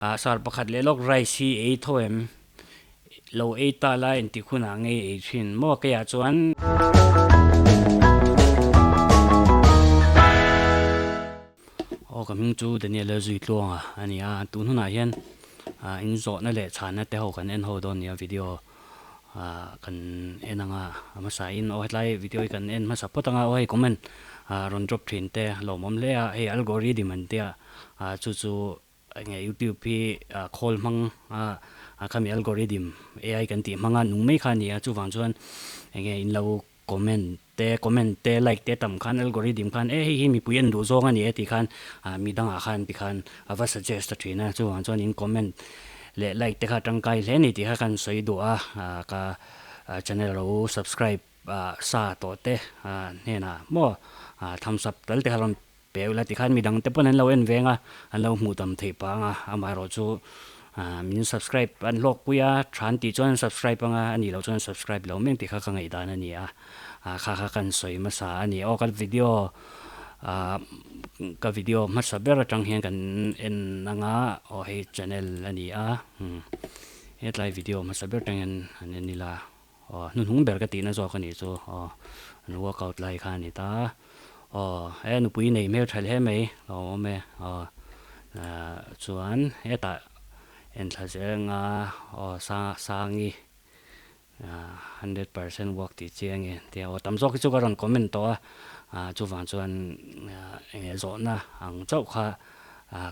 Sar pakhat leh lawk rice hi ei tho em? Lo ei ta la engtik hunah ngei ei thin maw keiah chuan. Aw ka hming chu Daniel a zui tluang a a ni a, tun hunah hian in zawhna leh chhanna te ho kan en ho dawn nia video kan en anga a hmasa in aw hetlai video hi kan en hmasa phawt anga aw hei comment rawn drop thin te a lawmawm hle a, hei algorithm an tia chu chu Enge YouTube hi khawl hmang a khami algorithm AI kan tih hmanga nung mai kha a ni a, chuvang chuan enge in lo comment te comment te like te tam khan algorithm khan e hei hi mipui en duh zawng a ni e tih khan mi dangah khan tikhan a va suggest ta thin a, chuvang chuan in comment leh like te kha tangkai hle a ni tih kha kan sawi duh a, ka channel lo subscribe sa tawh te hnenah maw thumbs up tal te kha rawn Pe ula tikhan midang te pawn an lo en veng a, an lo hmuh tam theih pah ang a, amaherawh chu min subscribe an hlawk pui a, tha an tih chuan an subscribe ang a, a nih loh chuan an subscribe lo mek tih kha ka ngaihdan a ni a, kha kha kan sawi hmasa a ni. Aw ka video ka video hmasa ber atang hian kan en ang a, aw hei channel a ni a, hetlai video hmasa ber atang hian han en ila. Aw hnuhnung ber ka tihna zawk a nih chu aw an workout lai kha a ni ta aw he nupui nei hmel tha hle mai a awm e aw chuan hetah enthla zenga aw sa sangi 100% work tih chi a nge tia aw tam zawk hi chu ka rawn comment tawh a chuvang chuan enge zawhna ang chauh kha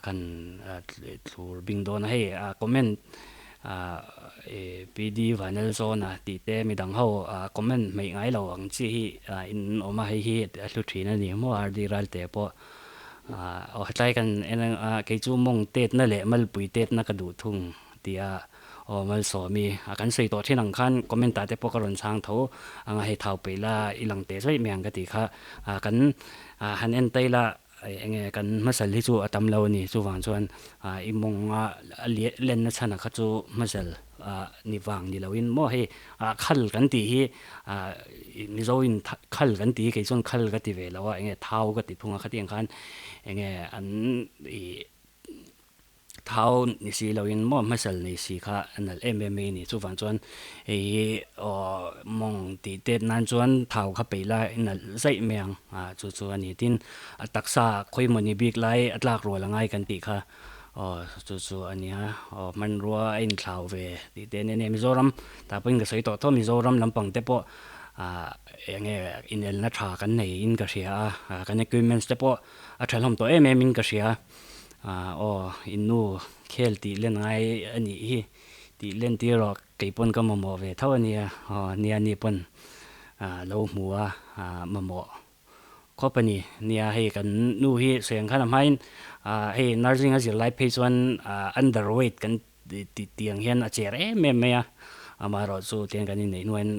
kan thlur bing dawn a hei comment PD Vanel Zawna tih te midang ho comment hmeih ngai lo ang chi hi in awm a hei hi a hlu thin a ni maw RD Ralte pawh aw hetlai kan en a kei chu mawng tetna leh malpui tetna ka duh thung tia aw Malsawmi a kan sawi tawh thin ang khan comment ah te pawh ka rawn chhang tho anga hei thau peih la i lang teh zawih mai ang ka tih kha kan han en tai la. Enge kan hmasal hi chu a tam lo a ni, chuvang chuan i mawng a lenna chhan a kha chu hmasal ni vang ni loin maw hei khal kan tih hi Mizo in khal kan tih hi kei chuan khal ka ti ve lo a, enge thau ka ti thung a khatiang khan enge an ih Thau ni si loin maw hmasal nei si kha a nalh em em mai a ni. Chuvang chuan hei hi aw mawng tih tet nan chuan thau kha peih la i nalh zaih mai ang a chu chu a ni. Tin a taksa khawi mawni bik lai a tlak rual a ngai kan tih kha aw chu chu a nia aw hmanrua a inthlau ve tih te nen nia. Mizoram tah pawhin ka sawi tawh tho Mizoram lampang te pawh ah eng nge inelna tha kan nei in ka hria a kan equipments te pawh a tha hlawm tawh em em in ka hria. Aw in nu khel tih len ngai a nih hi tih len tir rawh kei pawn ka mamawh ve tho a nia aw nia ni pawn lo hmu a mamawh khawp a ni nia hei kan nu hi sawi ang khan a hmain hei nursing a zir lai phei chuan underweight kan Ti tiang hian a cher em em mai a, amaherawh chu tiang kan inneih hnuaiin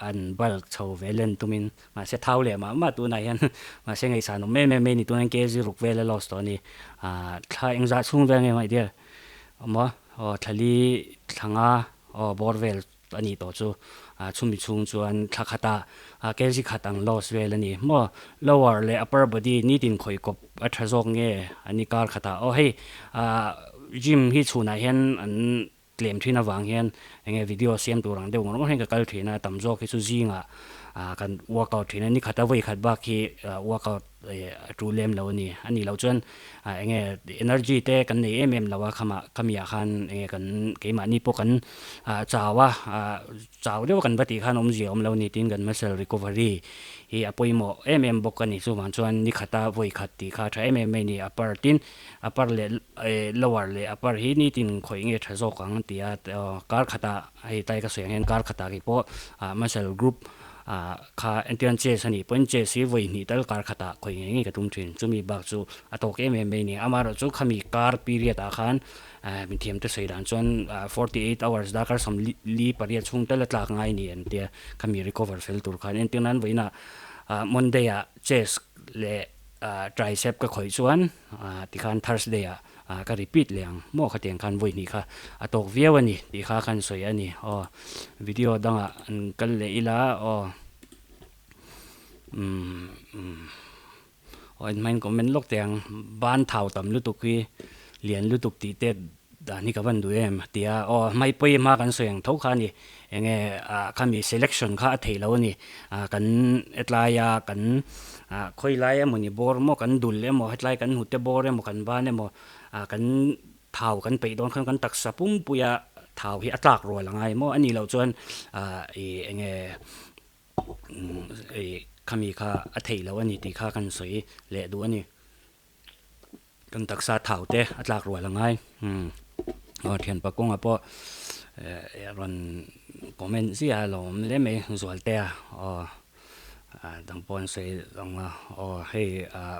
an bulk chho ve len tumin mahse thau leh mah mah tunah hian mahse ngaihsan awm em em mai a ni tunah hian kg ruk vel a loss tawh a ni. Thla engzah chhung vel nge ngaih tir maw aw thla li thla nga aw bawr vel a nih tawh chu chhumi chhung chuan thla khata kg khat ang loss vel a ni maw lower leh upper body nitin khawih kawp a tha zawk nge a ni kar khatah aw hei gym hi chhunah hian an tlem thin avang hian enge video siam tur ang deuh ngawr ngawr hian ka kal thin a tam zawk hi chu zingah kan workout thin a ni khata vawi khat bak hi workout a tul lem lo a ni. A nih loh chuan eng nge energy te kan nei em em lo a khama khamiah khan eng nge kan keimahni pawh kan chau a, chau deuh a kan va tih khan awmzia awm lo a ni tiin kan muscle recovery hi a pawimawh em em bawk a ni. Chuvang chuan ni khata vawi khat tih kha a tha em em mai a ni. Upper tin upper leh lower leh upper hi nitin khawih nge tha zawk ang ti a kar khatah hei tlai ka sawi ang hian kar khatah kei pawh muscle group Kha entirna chess a nih pawhin chess hi vawi hnih tal kar khatah khawi ngei ngei ka tum thin. Chumi bak chu a tawk em em mai a ni. Amaherawhchu khami kar period ah khan mithiam te sawi dan chuan 48 hours darkar 48 chhung tal a tlak ngai a ni an tia khami recover fel tur khan. Entir nan vawiinah Monday ah chess leh tricep ka khawih chuan tikhan Thursday ah ka repeat leh ang maw khatiang khan vawi hnih kha a tawk viau a ni tih kha khan sawi a ni aw video dangah an kal leh ila aw umm umm aw in hmain comment lawk teh ang ban thau tam lutuk hi lian lutuk tih te. dan hi ka van duh em a ti a, aw hmai pawi hma kan sawi ang tho kha a ni, enge ah khami selection kha a theih lo a ni, ah kan hetlai a kan ah khawi lai emawni bawr maw kan dul emaw hetlai kan hnute bawr emaw kan ban emaw ah kan thau kan peih dawn khan kan taksa pumpuia thau hi a tlak rual a ngai maw a nih loh chuan ah ih enge ih khami kha a theih loh a ni tih kha kan sawi leh duh a ni. Kan taksa thau te a tlak rual a ngai. Umm aw thianpa kawnga pawh eh rawn comment ziah a lawm hle mai Zualtea aw dang pawh an sawi ang a aw hei ah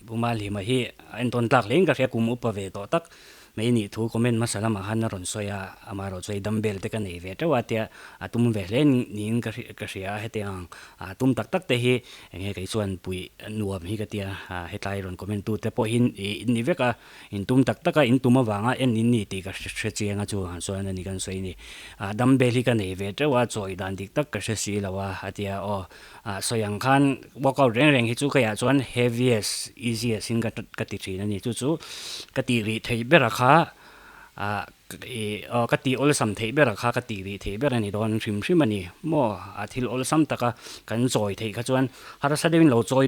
Pu Malhima hi a entawn tlak hle in ka hria kum upa ve tawh tak mai nih thu comment hmasa lamah khan a rawn sawi a amaherawhchu hei dumbbell te ka nei ve teuh a tia a tum ve hle niin ka hria a hetiang ang tum tak tak te hi Enge kei chuan puih nuam hi ka tia, hetlai rawn comment tu te pawh hi in ni vek a, in tum tak tak a, in tum avanga en in ni tih ka hre chiang a chu han sawi a ni kan sawi ni. Dumbbell hi ka nei ve teuh a, chawi dan dik tak ka hre si lo a, a tia aw. Sawi ang khan workout reng reng hi chu keiah chuan heaviest, easiest in ka ti thin a ni. Chu chu ka tih rih theih ber a kha I aw ka tih awlsam theih ber a kha ka tih rih theih ber a ni dawn hrim hrim a ni maw? A thil awlsam taka kan chawi theih kha chuan harsa deuhin lo chawi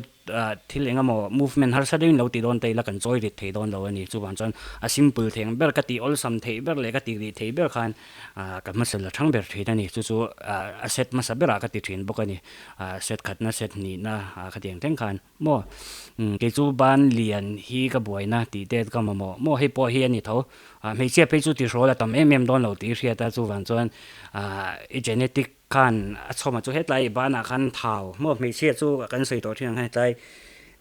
thil eng emaw movement harsa deuhin lo ti dawn ta ila kan chawi rit thei dawn lo a ni. Chuvang chuan a simple thei ang ber ka tih awlsam theih ber leh ka tih rih theih ber khan ka hmasa la thang ber thin a ni. Chu chu a set hmasa berah ka ti thin bawk a ni. Set khatna set hnihna khatiang thleng khan. Maw? Umm kei chu ban lian hi ka buaina tih te ka mamawh maw hei pawh hi a ni tho. Ah hmeichhia phei chu tihrawl a tam em em dawn lo tih i hriat a chuvang chuan ah i genetic khan a chhawm a chu hetlai i banah khan thau maw hmeichhia chu kan sawi tawh thin ang khan hetlai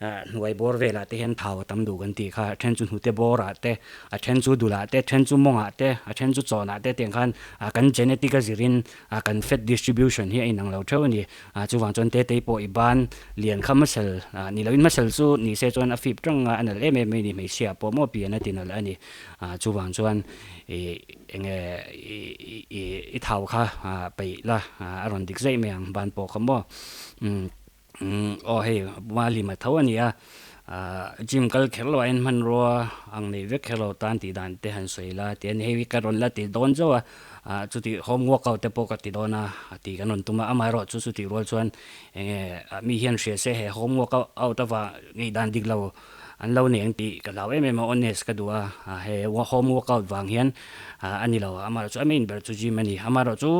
ah hnuai bawr velah te hian thau a tam duh kan tih kha a then chu hnute bawrah te a then chu dulah te a then chu mawngah te a then chu chawnah te tiang khan ah kan genetic a zirin ah kan fat distribution hi a inang lo theuh a ni. Ah chuvang chuan Tetei pawh i ban lian kha hmasel ah ni loin hmasel chu ni se chuan a fip tang a, a nalh em em mai ni hmeichhia pawh maw pian a ti nalh a ni. Ah chuvang chuan ih enge ih ih i thau kha ah peih la ah a rawn dik zaih mai ang ban pawh kha maw. Umm umm aw hei Malima tho a ni a, ah gym kal kher lo ah hian hmanrua ang nei vek kher lo tan tih dan te han sawi la ti a ni. Hei ka rawn la ti dawn zauh a. Ah chuti home workout te pawh ka ti dawn a, a ti kan rawn tum a, amaherawh chu chuti rual chuan enge mi hian hria se he home workout avang ngaihdan dik lo an lo nei ang tih ka hlau em em a, honest ka duh a, he home workout vang hian a ni lo, amaherawh chu a main ber chu gym a ni, amaherawh chu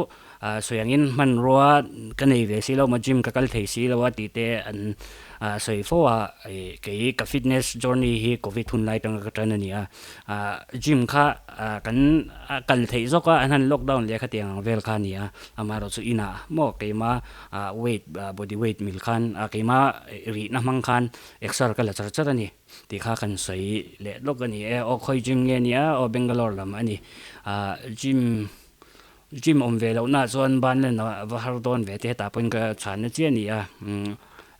sawi angin hmanrua ka nei ve si lo maw gym ka kal thei si lo a tih te an sawi fo a, kei ka fitness journey hi covid hun lai atanga ka tan a ni a. Gym kha kan kal theih zawk a, an han lockdown leh khatiang ang vel kha a ni a, amaherawhchu inah maw keima weight body weight mil khan keima rihna hmang khan exer ka la char char a ni tih kha kan sawi leh lawk a ni e. Aw khawi gym nge nia aw Bangalore lam a ni. Gym gym awm ve lohna chuan ban len a va har dawn ve te hetah pawhin ka chhanna chiah a ni a.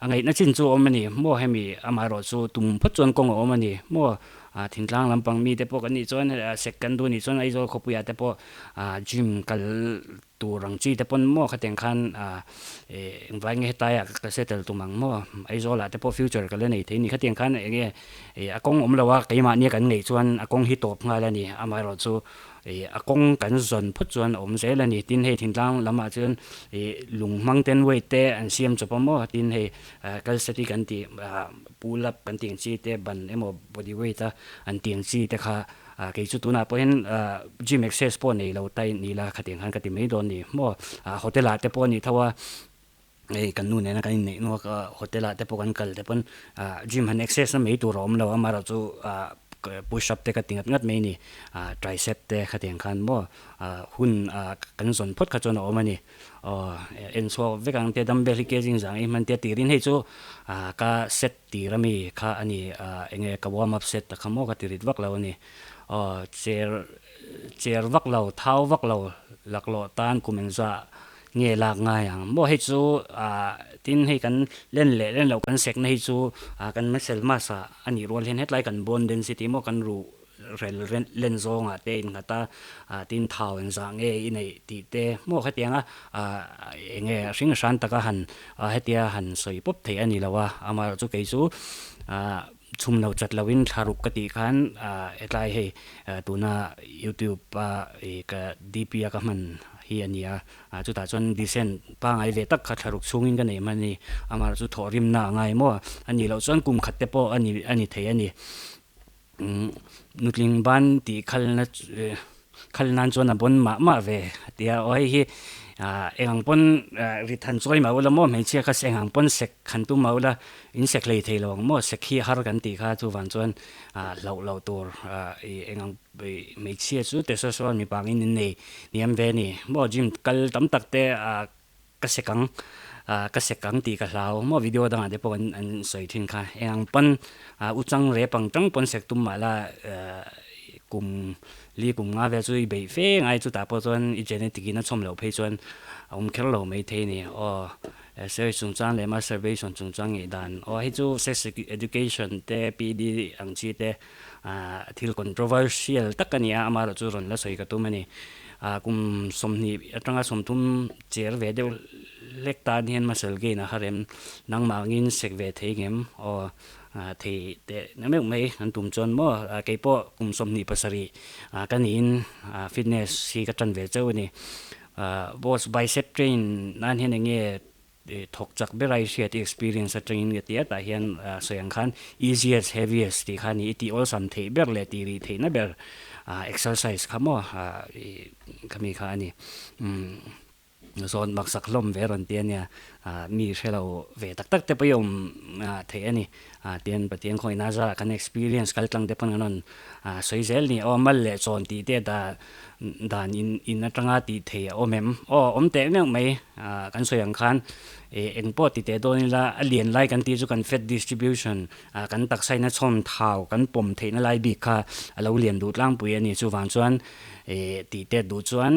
A ngaihna chin chu a awm a ni maw hemi amaherawhchu tum phawt chuan kawng a awm a ni maw thingtlang lampang mite pawh kan nih chuan sek kan duh nih chuan Aizawl khawpuiah te pawh gym kal tur ang chi te pawn maw khatiang khan engvai nge hetlaiah ka settle tum ang maw Aizawlah te pawh future ka la nei thei a ni khatiang khan enge a kawng awm lo a keimahnia kan ngaih chuan a kawng hi tawp nghal a ni amaherawhchu Ih a kawng kan zawn phawt chuan a awm zel a ni. Tin hei thingtlang lamah chuan ih lung hmang ten weight te an siam chawp a maw tin hei kalsati kan tih pull up kan tih ang chi te ban emaw body weight a an tih ang chi te kha kei chu tunah pawh hian gym access pawh nei lo ta ni la khatiang khan ka ti mai dawn a ni maw. Hotel ah te pawh a ni tho a hei kan nu nena kan inneih hnuah ka hotel ah te pawh kan kal te pawn gym han access na mai tur a awm lo a amaherawh chu push up te ka ti ngat ngat mai a ni tricep te khatiang khan maw hun kan zawn phawt kha chuan a awm a ni aw en chhuak vek ang te dumbbell hi kg zang ei hman te tirin hei chu ka set tir ami kha a ni enge ka warm up set kha maw ka ti rit vak lo a ni aw chair chair vak lo thau vak lo laklawh tan kum engzah Nge lak ngai ang maw hei chu ah tin hei kan len leh len loh kan sekna hi chu ah kan muscle mass ah a nih rual hian hetlai kan bone density maw kan ruh rel len zawng ah te innghat a ah tin thau engzah nge i neih tih te maw hetiang a ah enge hring hran taka han ah hetia han sawi pawp theih a ni lo a amaherawhchu kei chu ah. Chhum lo chat loin thla ruk ka tih khan hetlai hei tuna youtube a ka DP a ka hman hi a ni a, chutah chuan descent pangngai ve tak kha thla ruk chhungin ka nei hman a ni. Amaherawhchu chu thawhrimna a ngai maw? A nih loh chuan kum khat te pawh a ni a ni thei a ni. Nutling ban tih khalna Khal nan chuan a bawn mah mah ve a ti a, aw hei hi eng ang pawn rit han chawi mah ula maw hmeichhia kha eng ang pawn sek han tum mah ula in sek hlei thei lo ang maw sek hi har kan tih kha chuvang chuan hlauh loh tur eng ang hmeichhia chu testosterone mipa angin in nei hniam ve a ni maw gym kal tam tak te ka sek ang ka sek ang tih ka hlau maw video dangah te pawh an sawi thin kha eng ang pawn uchang rep ang tang pawn sek tum mah la kum li kum nga vel chu i beih fe ngai chutah pawh chuan i genetic in a chhawm loh phei chuan a awm kher lo mai thei a ni aw sex chungchang leh masturbation chungchang ngei dan aw hei chu sex education te PD ang chi te thil controversial tak a ni a amaherawhchu rawn la sawi ka tum a ni. Kum 20 atanga 30 cher ve deuh hlek tan hian muscle gain a harem nangmah angin sek ve thei ngem aw thei teh na meuh mai an tum chuan maw keipawh kum 27 ka niin fitness hi ka tan ve chauh a ni. Boss bicep train nan hian eng nge thawk chak ber a i hriat i experience atangin ka ti a tah hian sawi ang khan easiest heaviest tih kha a ni i tih awlsam theih ber leh tih rih theihna ber exercise kha maw khami kha a ni zawn maksak hlawm ve rawn ti a nia mi hre lo ve tak tak te pawh i awm theih a ni tian Pathian khawihna zarah kan experience kal tlang te pawn kan rawn sawi zel a ni aw mal leh chawn tih te dah Dan in in atanga tih thei a awm em? Aw, awm teh meuh mai. Kan sawi ang khan eng pawh ti teh dawn ila a lian lai kan tih chu kan fat distribution, kan taksa in a chhawm thau, kan pawm theihna lai bik kha a lo lian duh tlangpui a ni. Chuvang chuan tih teh duh chuan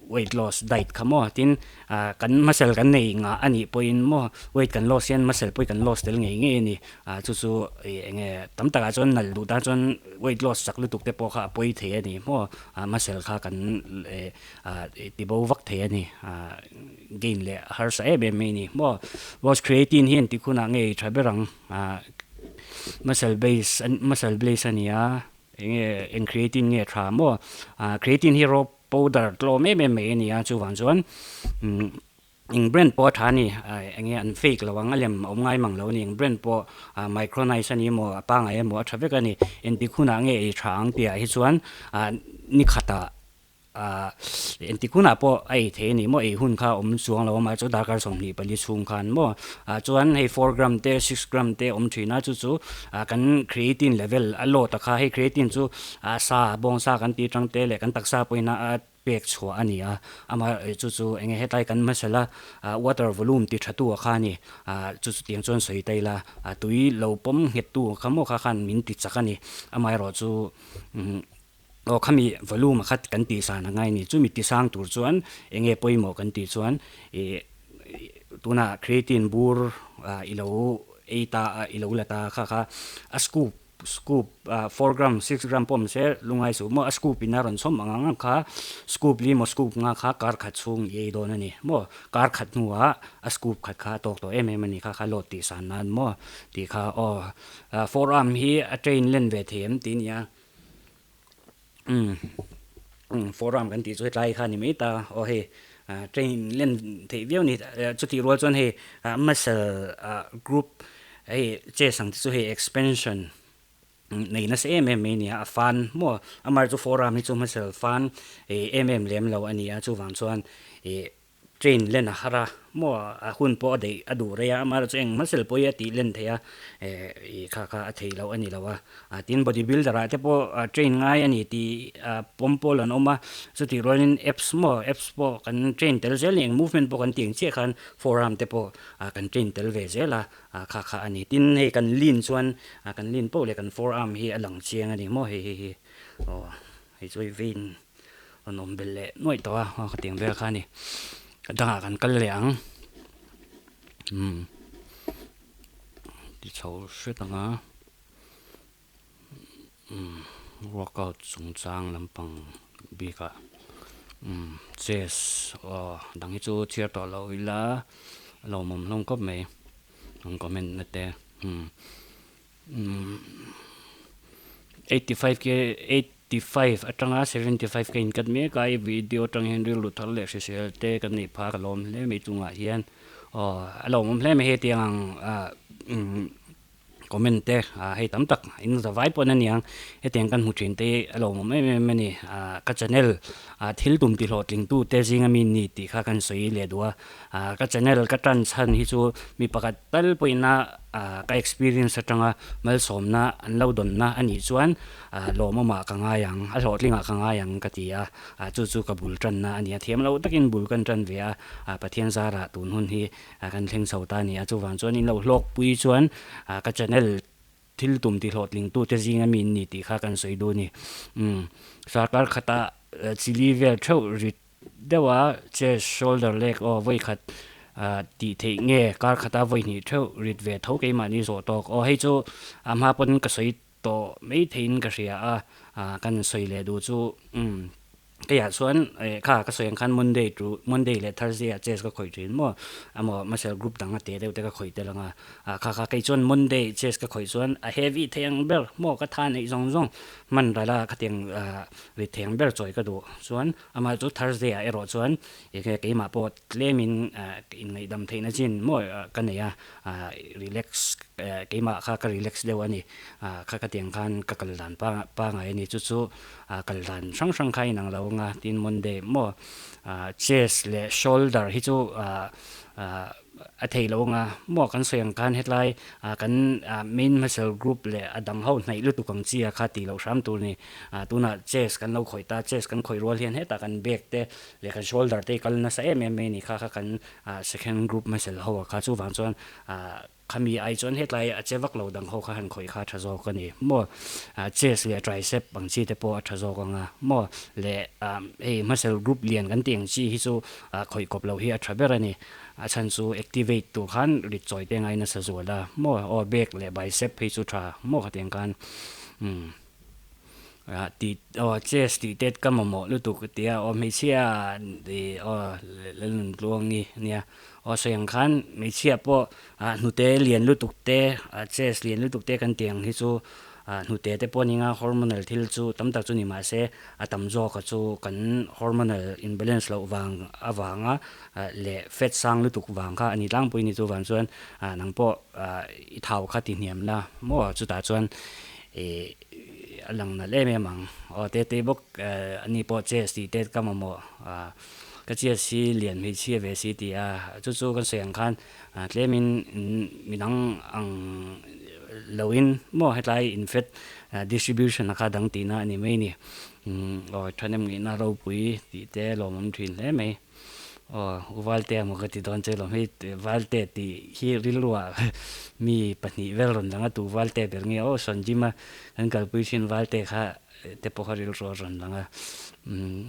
weight loss diet kha maw? Tin, kan muscle kan nei ngah a nih pawhin maw weight kan loss hian muscle pawh hi kan loss tel ngei ngei a ni. Chu chu eng nge tam takah chuan nalh duh tan chuan weight loss chak lutuk te pawh kha a pawi thei a ni maw muscle kha kan ti bo vak thei a ni gain leh harsa em em mai a ni maw boss creatine hi engtik hunah nge i tha ber ang muscle base muscle blaze a ni a eng nge eng creatine nge tha maw creatine hi raw powder tlawm em em mai a ni a chuvang chuan. Eng brand pawh a tha a ni, eng nge an fake lo ang a lem a awm ngai mang lo a ni, eng brand pawh micronized a ni emaw a pangngai emaw a tha vek a ni, engtik hunah nge ei tha ang tihah hi chuan ni khatah engtik hunah pawh a ei thei a ni maw, ei hun kha a awm chuang lo a mahse chu darkar 24 chhung khan maw chuan hei four gram te six gram te a awm thin a chu chu kan creatine level a low ta kha hei creatine chu sa bawngsa kan tih atang te leh kan taksa pawhin a pek chhuah a ni a, amaherawhchu chu chu enge hetlai kan hmasela water volume ti tha tu a kha a ni, chu chu tiang chuan sawi ta ila tui lo pawm nghet tu kha maw kha khan min ti chak a ni, amaherawhchu aw khami volume a khat kan tih san a ngai a ni, chumi ti sang tur chuan enge pawimawh kan tih chuan ih tunah creatine bur i lo ei ta a i lo la ta kha kha a scoop Scoop 4 gram 6 gram pawh awm se lungai suh maw a scoop in a rawn chhawm ang ang kha scoop li maw scoop nga kha kar khat chhung i ei dawn a ni maw kar khat hnuah a scoop khat kha a tawk tawh em em a ni kha kha load tih san nan maw tih kha aw forearm hi a train len ve thei em tih a ni a umm forearm kan tih chu hetlai kha a ni mai ta aw hei train len theih viau a ni chutih rual chuan hei muscle group Hei chest ang te chu hei expansion nei nasa em em mai a ni a, a fan maw amar chu forearm hi chu muscle fan em em lem lo a ni a, chuvang chuan ih train len a har a maw a hun pawh a daih a duh rei a, amar chu eng muscle pawh hi a tih len theih a ih kha kha a theih loh a ni lo a, tin body builder ah te pawh train ngai a ni tih pawm pawl an awm a, chutih rualin abs maw abs pawh kan train tel zel a ni eng movement pawh kan tih ang chiah khan forearm te pawh kan train tel ve zel a. Kha kha a ni. Tin, hei kan lean chuan kan lean poh leh kan forearm hi a lang chiang a ni maw hei hei hi. Aw hei chu hei vein rawn awm belh leh nuaih tawh a, aw khatiang vel kha a ni. A dangah kan kal leh ang. Umm ti chho hret ang a. Umm workout chungchang lampang bikah umm chess aw dang hi chu chhiar tawh lo ila a lawmawm hlawm khawp mai an comment na te umm. 85 ke 85 atanga 75 ka inkat mek a, i video atang hian rilru thar leh hrisel te kan neih phah ka lawm hle mai chungah hian aw a lawmawm hle mai hetiang ang ah umm comment te ah hei tam tak in za vai pawn aniang hetiang kan hmu thin te hi a lawmawm em em a ni ah ka channel ah thil tum ti hlawhtling tu te zinga mi ni tih kha kan sawi leh duh a ah ka channel ka tan chhan hi chu mi pakhat tal pawhin a ah ka experience atanga malsawmna an lo dawnna a nih chuan ah lawmawmah ka ngai ang a hlawhtlingah ka ngai ang ka ti a ah chu chu ka bul tanna a ni a thiam lo takin bul kan tan ve a ah Pathian zarah tun hun hi A kan thleng chho ta a ni a, chuvang chuan in lo hlawkpui chuan ka channel thil tum ti hlawhtlingtute zinga mi in ni tih kha kan sawi duh a ni. Umm sarkar khata chili vel theuh rit deuha chest, shoulder, leg aw vawi khat tih theih nge kar khata vawi hnih theuh rit ve tho keimahni zawh tawk aw hei chu a hma pawn ka sawi tawh mai theiin ka hria a, kan sawi leh duh chu umm keiah chuan eh kha ka sawi ang khan Monday to Monday leh Thursday ah chess ka khawih thin maw emaw muscle group dang a teh deuh te ka khawih tel ang a, ah kha kha kei chuan Monday chess ka khawih chuan a heavy thei ang ber maw ka tha neih zawng zawng hman ral a khatiang ah rit thei ang ber chawi ka duh chuan amah chu Thursday ah erawh chuan enge keimah pawh tlemin ah inngaihdam theihna chin maw ka nei a ah relax keimah kha ka relax deuh a ni ah kha khatiang khan ka kal dan pangai a ni chu chu ah kal dan hrang hrang kha a inang lo ang a tin Monday maw ah chest leh shoulder hi chu ah ah a thei lo ang a maw kan sawi ang khan hetlai ah kan ah main muscle group leh a dang ho hnaih lutuk ang chi a kha tih loh hram tur a ni ah tunah chest kan lo khawih ta chest kan khawih rual hian hetah kan bag te leh kan shoulder te hi kal nasa em em mai a ni kha kha kan ah second group muscle ho a kha chuvang chuan ah Khami ai chuan hetlai a che vak lo dang ho kha han khawih kha a tha zawk a ni maw? Chest leh tricep ang chi te pawh a tha zawk ang a maw? Leh hei muscle group lian kan tih ang chi hi chu khawih kawp loh hi a tha ber a ni. A chhan chu activate tur khan rit chawi te ngai nasa zual a maw? Aw back leh bicep phei chu tha maw khatiang khan umm. Tih aw chest tih tet ka mamawh lutuk ka ti a, aw hmeichhia ih aw Lalnuntluangi ania aw sawi ang khan hmeichhia pawh hnute lian lutuk te chest lian lutuk te kan tih ang hi chu hnute te pawh a ni ang a hormonal thil chu tam tak chu ni mah se a tam zawk a chu kan hormonal imbalance loh vang avanga leh fat sang lutuk vang kha a ni tlangpui a ni chuvang chuan nang pawh i thau kha ti hniam la maw chutah chuan ih a lang nalh em em ang. Aw tete bawk ani pawh chess tih te ka mamawh ka chess hi lian hmeichhia ve si tih a chu chu kan sawi ang khan tlemin midang ang loin maw hetlai in fat distribution a kha dang tihna a ni mai a ni. Aw thahnem ngaihna ropui tih te lawmawm thin hle mai. Aw, u Valtea maw ka ti dawn che lawm hei Valte tih hi rilruah mi pahnih vel rawn lang a tu Valte ber nge aw sawn gym a kan kalpui thin Valte kha te pawh kha rilru a rawn lang a umm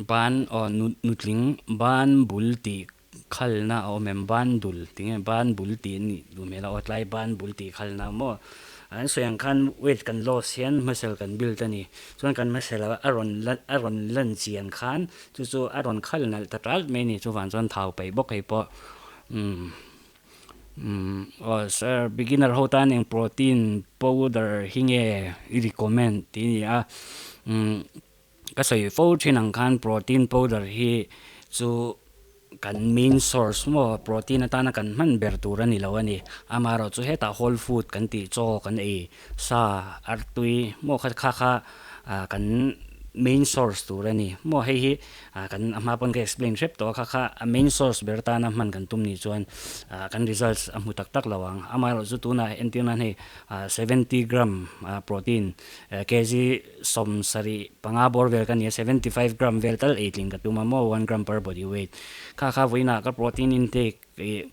ban aw nutling ban bul tih khalna a awm em ban dul tih nge ban bul tih a nih duh hmel a aw tlai ban bul tih khalna maw an sawi ang khan weight kan loss hian muscle kan build a ni chuan kan muscle a rawn lan a rawn lan chian khan chu chu a rawn khal nalh ta ṭalh mai a ni chuvang chuan thau peih bawk hei pawh umm umm aw sir beginner ho tan eng protein powder hi nge i recommend tih a ni a umm. Ka sawi fo thin ang khan protein powder hi chu kan main source maw protein atana kan hman ber tur a ni lo a ni. Amaherawhchu hetah whole food kan tih chaw kan ei sa artui maw kha kha kha kan main source tur a ni maw hei hi kan a hma pawn ka explain hrep tawh a kha kha a main source ber atana hman kan tum nih chuan kan results a hmu tak tak lo ang. Amaherawhchu tunah entir nan hei 70 gram protein kg 75 bawr vel ka ni a, 75 gram vel tal ei tling ka tum a maw, one gram per body weight. Kha kha vawiinah ka protein intake ih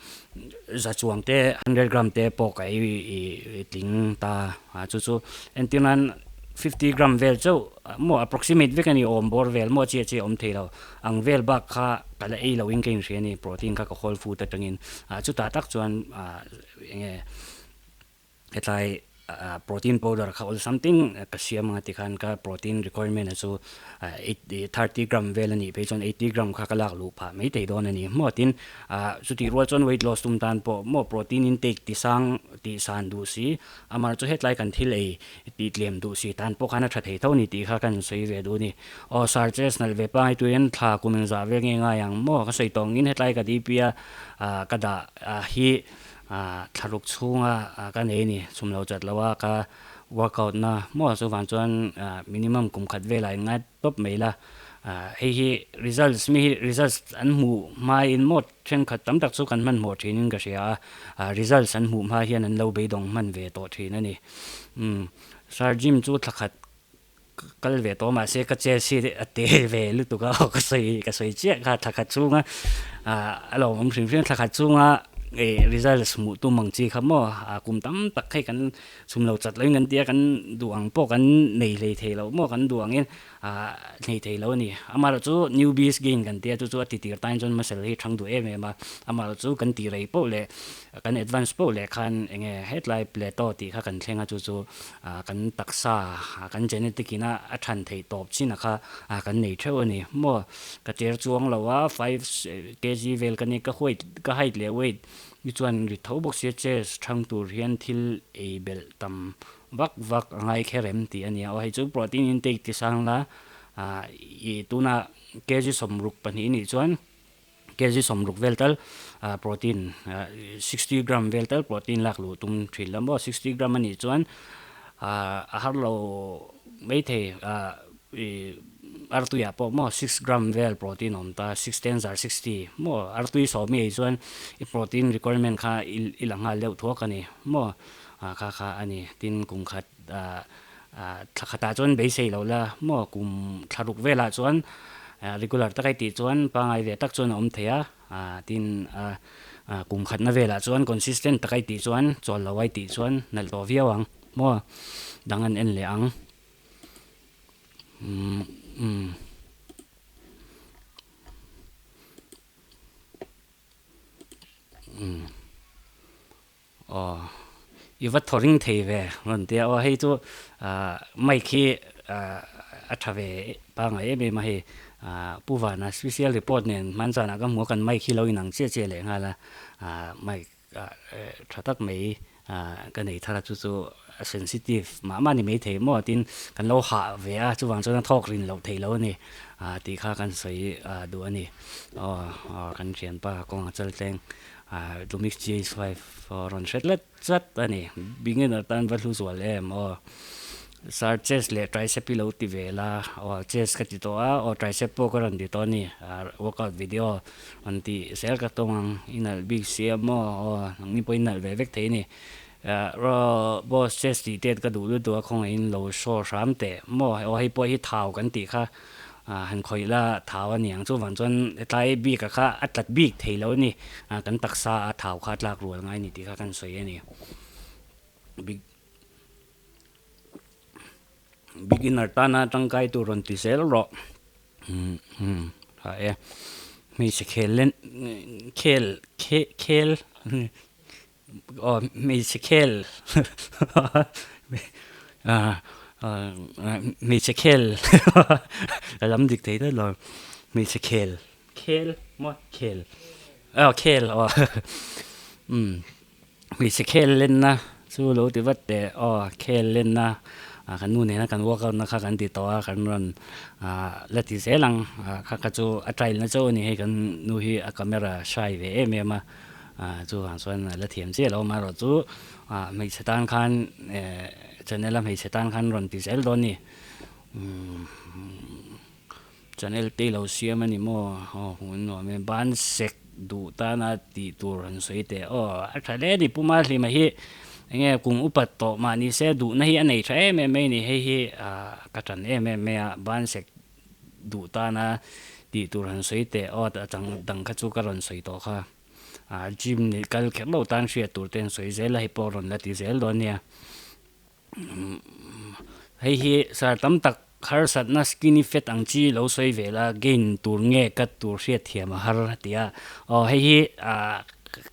za chuang te hundred gram te pawh ka ei tling ta a, chu chu entir nan 50 gram vel chauh maw approximate vek a ni awm bawr vel maw chiah chiah awm thei lo ang vel bak kha ka la ei loin ka inhria a ni protein kha ka whole food atangin, chutah tak chuan eng nge hetlai. Protein powder kha awl something ka siam anga tikhan ka protein requirement a chu 30 gram vel a nih phei chuan 80 gram kha ka lak luh phah mai thei dawn a ni maw tin chutih rual chuan weight loss tum tan pawh maw protein intake ti sang tih san duh si amah chu hetlai kan thil ei tih tlem duh si tan pawh khan a tha thei tho a ni tih kha kan sawi ve duh a ni. Aw sir chest nalh ve pangai tuiin thla kum engzah vel nge ngai ang maw ka sawi tawh angin hetlai ka DP a ka dah hi Thlaruk chhunga ka nei a ni, chhum lo chat lo a ka workout na maw chuvang chuan minimum kum khat velah in ngai tawp mai la, hei hi results mi hi results an hmuh hmain maw thenkhat tam tak chu kan hmanhmawh thinin ka hria a, results an hmuh hma hian an lo beidawng hman ve tawh thin a ni. Umm Sir gym chu thla khat Kal ve tawh mahse ka chest hi a te ve lutuk a aw ka sawi ka sawi chiah kha thla khat chhunga a lo awm hrim hrim thla khat chhunga ih results hmuh tum ang chi kha maw a kum tam tak hei kan chhum lo chat loin kan tia kan duh ang pawh kan nei hlei thei lo maw kan duh angin ah nei thei lo a ni amaherawh chu newbies gain kan tia chu chu a ti tir tan chuan muscle hi thang duh em em a amaherawh chu kan ti rei poh leh kan advance poh leh khan eng nge hetlai plateau tih kha kan thleng a chu chu Kan taksa, kan genetic ina a than theih tawp chin a kha kan nei theuh a ni. Maw ka cher chuang lo a, five kg vel ka ni, ka weight, ka height leh weight hi chuan ri tho bawk sia chest thang tur hian thil ei belh tam vak vak a ngai kher em tih a nia. Aw hei chu protein intake ti sang la, i tuna kg 62 nih chuan Kg 60 vel tal protein 60 gram vel tal protein lak luh tum thin la maw 60 gram a nih chuan a har lo maithei ih artui ah pawh maw 6 gram vel protein awm ta six ten zar 60 maw artui sawmi ei chuan i protein requirement kha i la nghal deuh thuak a ni maw kha kha a ni tin kum khat Thla khatah chuan beisei lo la maw kum thla ruk velah chuan regular taka i tih chuan pangngai ve tak chuan a awm thei a, tin kum khatna velah chuan consistent taka i tih chuan chawl lo a i tih chuan nalh tawh viau ang maw dang an en leh ang. Aw i va thaw ring thei ve rawn tia aw hei chu mic hi a tha ve pangngai em em a hei Pu Vana special report nen hman zanah ka hmu a kan mic hi lo inang chiah chiah leh nghal a mic tha tak mai ka nei thar a chu chu a sensitive mah mah ni maithei maw tin kan lo hah ve a chuvang chuan a thawk rin loh theih lo a ni tih kha kan sawi duh a ni aw kan thianpa kawng a chal tleng Lumix GH5 rawn hre tlat chat a ni. Beginner tan va hlu zual em aw. Sir chest leh tricep hi lo ti ve la aw chest ka ti tawh a aw tricep pawh ka rawn ti tawh a ni workout video rawn ti zel ka tawng ang i nalh bik si a maw aw nangni pawh i nalh ve vek thei a ni boss chest tih tet ka duh lutuk a khawngaihin lo show hram teh maw aw hei pawh hi thau kan tih kha Han khawih la thau a ni ang chuvang chuan hetlai bik a kha a tlat bik thei lo a ni. Kan taksa a thau kha a tlak rual ngai a ni tih kha kan sawi a ni. Beginner tana tangkai tur rawn ti zel rawh. Tha e. Hmeichhe khel len khel khel Aw hmeichhe khel hmeichhe khel ka lam dik thei tlat lo hmeichhe khel khel maw khel aw khel aw umm hmeichhe khel lenna chu lo ti vat teh aw khel lenna kan nu nena kan workout na kha kan ti tawh a kan rawn la ti zel ang kha kha chu a trial na chauh a ni hei kan nu hi a camera hrai ve em em a. Chuvang chuan la thiam chiah lo amaherawh chu hmeichhe tan khan channel a hmeichhe tan khan rawn ti zel dawn ni. Channel te lo siam a ni maw aw hmuh an nuam e ban sek duh tana tih tur han sawi teh aw a tha hle a ni Puma Hlima hi enge kum upat tawh mah ni se duhna hi a nei tha em em mai a ni hei hi ka tan em em mai a ban sek duh tana tih tur han sawi teh aw a chang dang kha chu ka rawn sawi tawh kha ah gym nih kal kher lo tan hriat tur te an sawi zel a hei pawh rawn la ti zel dawn nia hei hi sar tam tak harsatna skinny fat ang chi lo sawi ve la gain tur nge cut tur hriat thiam a har a ti a aw hei hi ah.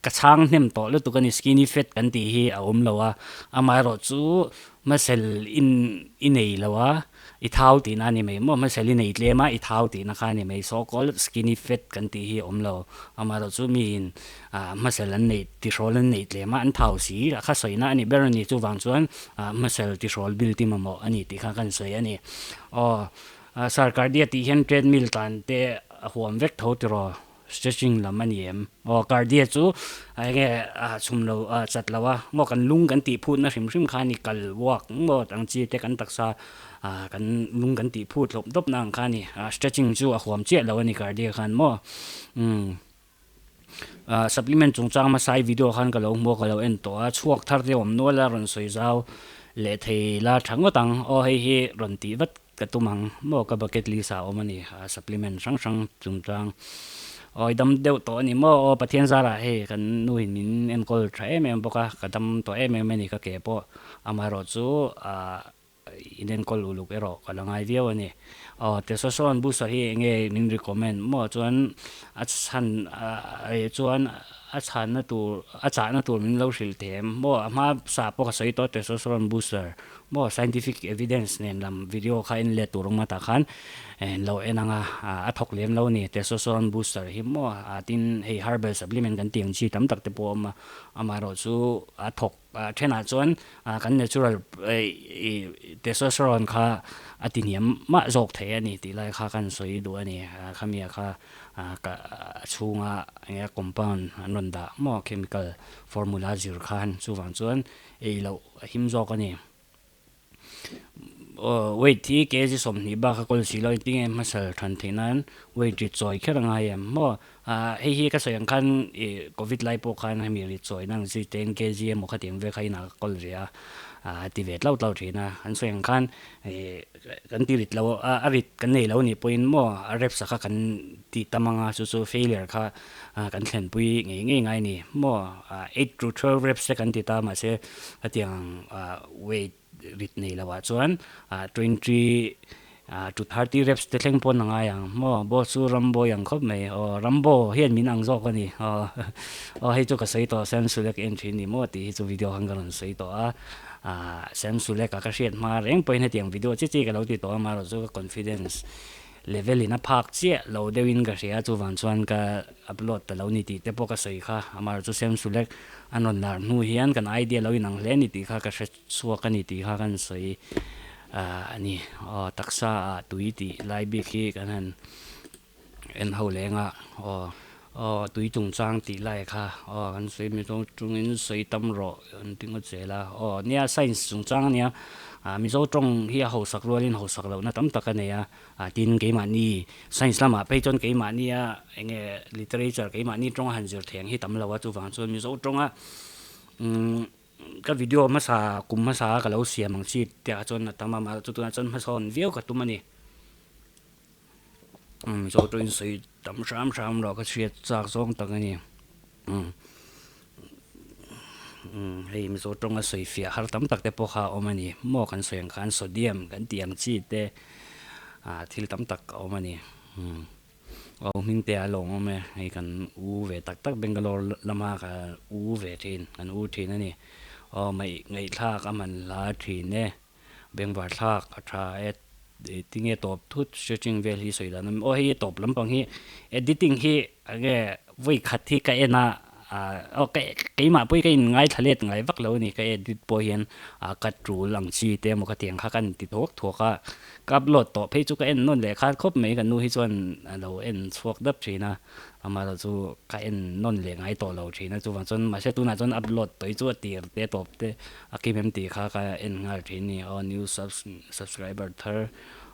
ka chhang hnem tawh lutuk a ni skinny fat kan tih hi a awm lo a amaherawh chu muscle in i nei lo a i thau tihna a ni mai maw muscle i nei tlem a i thau tihna kha a ni mai so called skinny fat kan tih hi a awm lo amaherawh chu miin ah muscle an neih tihrawl an neih tlem a an thau si a kha sawina a ni ber a ni chuvang chuan ah muscle tihrawl build i mamawh a ni tih kha kan sawi a ni aw Sir cardia tih hian treadmill tan te a huam vek tho tiraw stretching lam a ni em? Aw cardia chu enge chhum lo chat lo a maw kan lung kan tih phut na hrim hrim kha a ni kal walk maw ang chi te kan taksa kan lung kan tih phut hlawp dawp na ang kha a ni stretching chu a huam chiah lo a ni cardia khan maw umm supplement chungchang hmasa i video khan ka lo hmu a ka lo en tawh a chhuak thar te awm nual a rawn sawi zau leh thei la tha ngawt ang aw hei hi rawn tih vat ka tum ang maw ka bucket list ah a awm a ni supplement hrang hrang chungchang aw i dam deuh tawh a ni maw aw Pathian zarah hei kan nu in min enkawl tha em em bawk a ka dam tawh em em a ni ka ke pawh amaherawhchu ah Inenkawl uluk erawh ka la ngai viau a ni. Aw testosterone booster hi enge min recommend maw chuan a chhan chuan a chhanna tur a chahna tur min lo hrilh them maw a hma sa pawh ka sawi tawh testosterone booster maw scientific evidence nen lam video kha en let tur awm a tah khan lo en ang a a thawk lem lo a ni testosterone booster hi maw tin hei herbal supplement kan tih ang chi tam tak te pawh a awm a amaherawhchu a thawk A thenah chuan kan natural testosterone kha a ti hniam mah zawk thei a ni tih lai kha kan sawi duh a ni. Khami kha ka chhunga enge compound an rawn dah maw chemical formula zir khan chuvang chuan ei loh a him zawk a ni. Weight hi kg 20 bak a kawl si lo engtin nge hmasal than theih nan weight ri chawi kher a ngai em maw hei hi ka sawi ang khan ih covid lai pawh khan hemi ri chawi nan zui ten kg emaw khatiang vel kha inah ka kawl ve a ti ve tlau tlau thin a an sawi ang khan ih kan ti rit lo a a rit kan nei lo nih pawhin maw a reps a kha kan tih tam anga chu chu failure kha kan thlenpui ngei ngei ngai a ni maw 8 to 12 reps te kan ti ta mahse hetiang weight rit nei lo ah chuan 20 to 30 reps te thleng pawn a ngai ang maw boss chu Rambo i ang khawp mai aw Rambo hian min ang zawk a ni aw aw hei chu ka sawi tawh Sam Sulek en thin ni maw tih hi chu video khan ka rawn sawi tawh a Sam Sulek a ka hriat hma reng pawhin hetiang video chi chi ka lo ti tawh a amaherawh chu ka confidence level in a phak chiah lo deuhin ka hria chuvang chuan ka upload ta lo ni tih te pawh ka sawi kha amaherawh chu Sam Sulek an rawn lar hnu hian kan idea lo inang hle a ni tih kha ka hre chhuak a ni tih kha kan sawi a ni. Aw taksa ah tui tih lai bik hi kan han en ho leng a, aw aw tui chungchang tih lai kha aw kan sawi mi zawng chungin sawi tam rawh an ti ngawt zel a, aw nia science chungchang a nia ah Mizo tawng hi a hausak rualin hausak lohna tam tak a nei a. Ah tin keimahni science lamah phei chuan keimahnia eng nge literature keimahni tawnga han zir thei ang hi tam lo a chuvang chuan Mizo tawnga umm ka video hmasa kum hmasa a ka lo siam ang chi te ah chuan a tam a mahse chu tunah chuan hmasawn viau ka tum a ni umm Mizo tawngin sawi tam hram hram erawh ka hriat chak zawng tak a ni umm. Hei Mizo tawnga sawi fiah har tam tak te pawh kha a awm a ni. Maw kan sawi ang khan sodium kan tih ang chi te ah thil tam tak a awm a ni. Aw hming te a lawm awm e. Hei kan u ve tak tak Bangalore lama ka u ve thin kan u thin a ni. Aw ngaihthlak a man hla thin e. Bengvar thlak a tha e tinge tawp thut stretching vel hi sawi dan a aw hei tawp lampang hi editing hi enge vawi khat hi ka en a aw keimah pawh hi ka in ngaithla let ngai vak lo a ni ka edit pawh hian a ka tul ang chi te emaw ka tiang kha ka inti thuak thuak a ka upload tawh phei chu ka en nawn leh khan khawp mai ka nu hi chuan a lo en chhuak dap thin a. Amaherawh chu ka en nawn leh ngai tawh lo thin a, chuvang chuan mahse tunah chuan upload tawh hi chu a tir te tawp te a kim em tih kha ka en nghal thin a ni. Aw new subscriber thar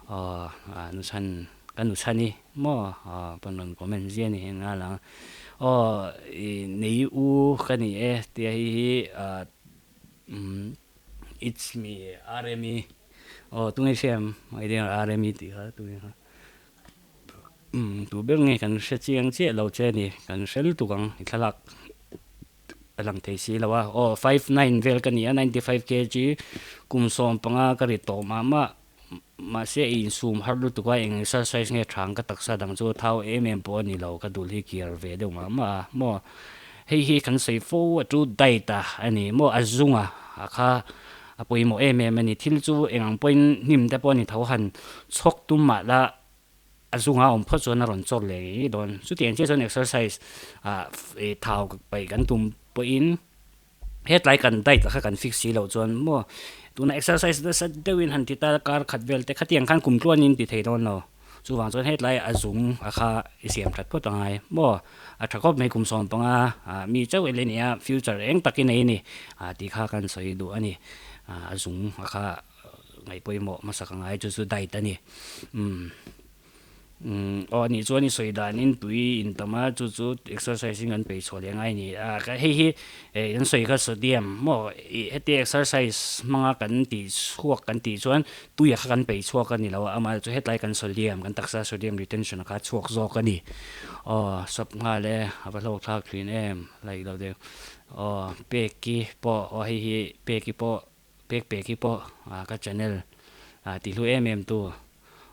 aw nu chhan ka nu chhan i maw aw pawn rawn comment zia a ni heng nghal ang. Aw i nei u ka ni e tia hei hi it's me Rmi aw tunge hria em Rmi tih kha tunge kha. Umm tu ber nge kan hre chiang chiah lo che ni, kan hre lutuk ang i thlalak a lang thei si lo a, aw 5 9 vel ka ni a 95 kg kum 15 ka ri tawh mah mah mahse i insum har lutuk a eng exercise nge thang ka taksa dang chu thau em em pawh a ni lo ka dul hi kiar ve deuh mah mah a maw. Hei hi kan sawi fo a chu diet a a ni maw a zunga a kha a pawimawh em em a ni. Thil chu eng ang pawhin hnim te pawh a ni tho han chhawk tum mah la a zunga awm phawt chuan a rawn chawt leh ngei ngei dawn. Chutiang chiah chuan exercise ah thau paih kan tum pawhin hetlai kan diet kha kan fix si loh chuan maw tuna exercise nasa deuhin han ti ta kar khat vel te khatiang khan kum tluanin ti thei dawn lo. Chuvang chuan hetlai a zung a kha i siam that phawt angai maw a tha khawp mai kum 15 ah mi chauh ele nia future eng takin ei ni ah tih kha kan sawi duh a ni ah a zung a kha ngaih pawimawh hmasak angai chu chu diet a ni umm. Umm aw anih chuan i sawi danin tui in tam a chu chu exercise in kan peih chhuah leh ngai a ni a ka hei hi eh kan sawi kha sodium maw ih heti exercise hmanga kan tih chhuak kan tih chuan tui a kha kan peih chhuak a ni lo a amah chu hetlai kan sodium kan taksa sodium retention a kha chhuak zawk a ni aw sap nghal e a va hlawk thlak thin em like lo deuh aw peki pawh aw hei hi peki pawh Pek pek hi pawh ka channel ti hlu em em tu.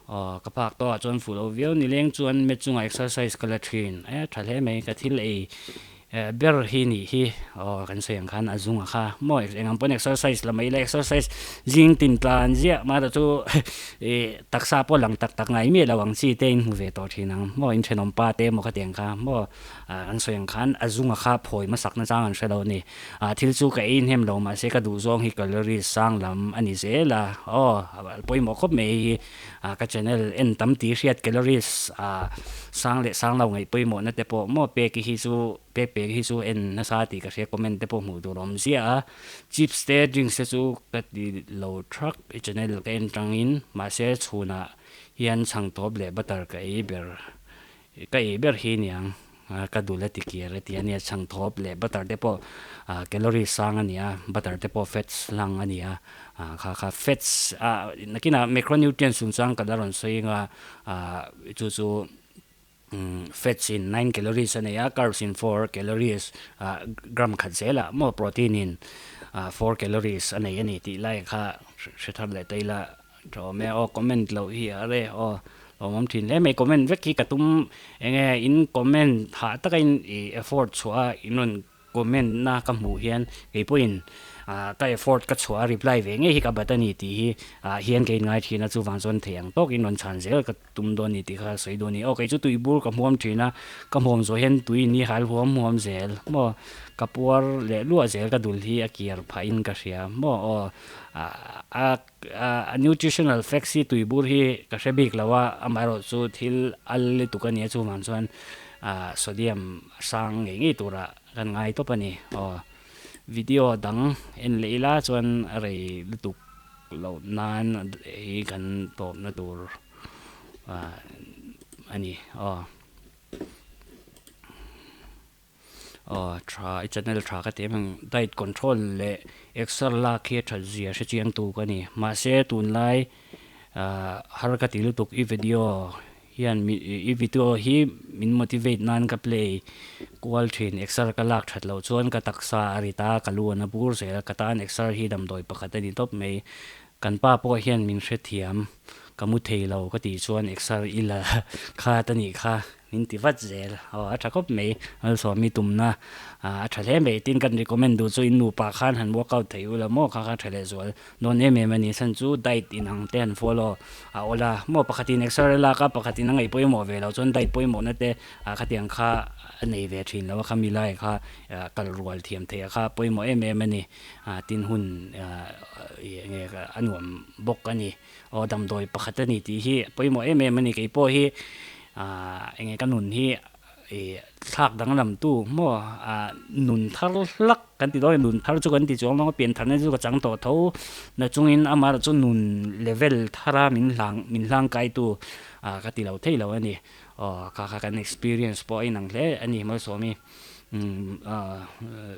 Aw ka phak tawh ah chuan fuh lo viau nileng chuan mat chungah exercise ka la thin. E tha hle mai ka thil ei ber hi nih hi aw kan sawi ang khan a zung a kha maw eng ang pawn exercise la mai ila exercise zing tin tlan ziah mah erawh chu ih taksa pawh lang tak tak ngai miah lo ang chi te in hmu ve tawh thin ang maw in thenawm pa te emaw khatiang kha maw kan sawi ang khan a zung a kha phawi hmasak na chang an hre lo a ni. Ah thil chu ka ei hnem lo mahse ka duh zawng hi calories sang lam a ni zel a, aw pawimawh khawp mai hi ah ka channel en tam tih hriat calories ah sang leh sang lo ngaih pawimawh na te pawh maw pek hi chu pek pek hi chu en nasa tih ka hria comment te pawh hmuh tur a awm ziah a, chips te drinks te chu ka ti lo thak i channel ka en tangin mahse chhunah hian chhang tawp leh butter ka ei ber Ka ei ber hi niang ka dul a ti kir a ti a nia, chhang thawp leh butter te pawh calorie sang a nia, butter te pawh fats hlang a nia, kha kha fats nakinah macronutrients chungchang ka la rawn sawi anga chu chu fats in 9 calories a nei a, carbs in 4 calories gram khat zelah maw protein in 4 calories a nei a ni tih lai kha hre thar leh ta ila. Tha awm e aw comment loh hi a re aw lawmawm thin hle mai comment vek hi ka tum enge in comment hah taka in i effort chhuah a in rawn comment na ka hmuh hian kei pawhin ah ka effort ka chhuah a reply ve ngei hi ka bat a ni tih hi ah hian ka inngai thin a chuvang chuan thei ang tawk in rawn chhan zel ka tum dawn a ni tih kha sawi duh a ni aw kei chu tui bur ka hmuam thin a ka hmuam zawh hian tui in hi hal huam huam zel maw ka puar leh luah zel ka dul hi a kiar phah in ka hria maw aw ah A nutritional facts hi tuibur hi ka hre bik lo a, amaherawh chu thil al lutuk a nia chuvang chuan sodium a sang ngei ngei turah kan ngai tawp a ni. Aw video dang en leh ila chuan a rei lutuk loh nan hi kan tawpna tur a ni. Aw. Aw tha i channel tha ka ti em ang diet control leh exer lak hi a that zia hre chiang tu ka ni mahse tunlai ah har ka ti lutuk i video hian i video hi min motivate nan ka play kual thin exer ka lak that loh chuan ka taksa a rit a ka lu an a bur zel ka tan exer hi damdawi pakhat a ni tawp mai kan pa pawh hian min hrethiam ka mu thei lo ka tih chuan exer i la khat a nih kha. Min ti vat zel. Aw a tha khawp mai. Malsawmi tumna a tha hle mai. Tin kan recommend duh chu in nupa khan han workout thei ula maw kha kha tha leh zual dawn em em a ni. Chhan chu diet in ang te han follow a awl a maw pakhatin exer a lak a pakhatin a ngaih pawimawh ve loh chuan diet pawimawhna te khatiang kha a nei ve thin lo a khami lai kha kal rual thiam theih a kha pawimawh em em a ni. Tin hun eng nge a nuam bawk a ni. Aw damdawi pakhat a ni tih hi pawimawh em em a ni. Kei pawh hi eng nge ka nun hi ih thlak danglam tu maw nun thar hlak kan ti dawn a ni. Nun thar chu kan ti chuang lo a, pian tharna chu ka chang tawh tho na chungin amaherawh chu nun level thara min hlang min hlang kaitu ka ti lo thei lo a ni. Aw kha kha kan experience pawh a inang hle a ni Malsawmi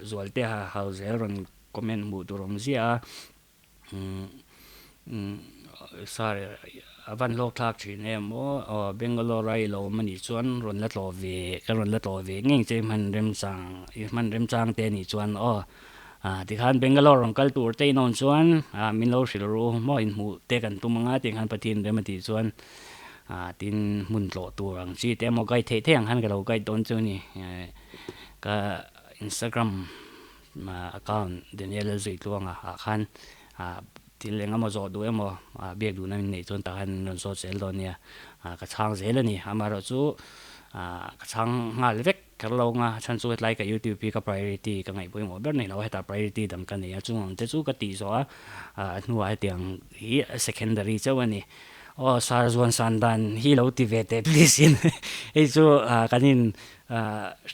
Zualte hau zel rawn comment hmuh tur awm ziah a. Sir a van hlawk thlak thin em aw Bangalore a i lo awm anih chuan rawn la tlawh ve ka rawn la tlawh ve ngei che i hman remchang i hman remchang te anih chuan aw tikhan Bangalore rawn kal tur te in awn chuan min lo hrilh ru maw inhmuh te kan tum anga tikhan Pathian rem a tih chuan tin hmun tlawh tur ang chi te emaw guide theih theih ang khan ka lo guide dawn chu a ni ka. Instagram account Daniel Lalzuitluanga ah khan thil eng emaw zawh duh emaw biak duhna min neih chuan tah khan min rawn zawt zel dawn nia, ka chhang zel a ni. Amaherawhchu ka chhang nghal vek kher lo anga chhan chu hetlai ka YouTube hi ka priority ka ngaih pawimawh ber nei lo a, hetah priority dang ka nei a, chung ang te chu ka tih zawh a, a hnuah hetiang hi secondary chauh a ni. Aw sir zuan san dan hi lo ti ve teh please in hei chu kan in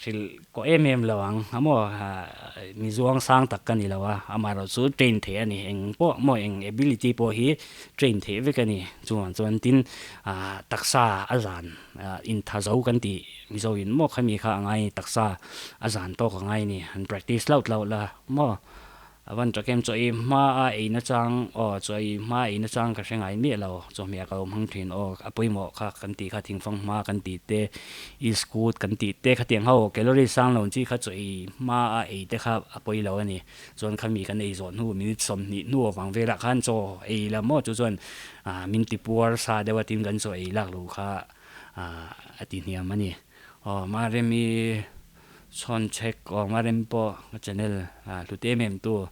hrilh kawh em em lo ang a maw mi zuang sang tak ka ni lo a amaherawh chu train theih a ni eng pawh maw eng ability pawh hi train theih vek a ni chuvang chuan tin taksa a zan intha zo kan tih mizo in maw khami kha a ngai taksa a zan tawk a ngai a ni han practice hlauh hlauh la maw. A van ṭak em, chaw ei hma a ei nachang aw, chaw ei hma ei nachang ka hre ngai miah lo, chawhmeh ka lo hmang ṭhin aw, a pawimawh kha kan tih kha thingfang hma kan tih te, iskut kan tih te khatiang ho calorie sang lo chi kha chaw ei hma a ei te kha a pawi lo a ni. Chuan khami kan ei zawh hnu minute 20 hnu avang velah khan chaw ei la maw chu chuan min ti puar sa deuh a tin kan chaw ei lak lo kha a ti hniam a ni. Aw Maremi Chhawn chhek awm a rem pawh ka channel hlut em em tu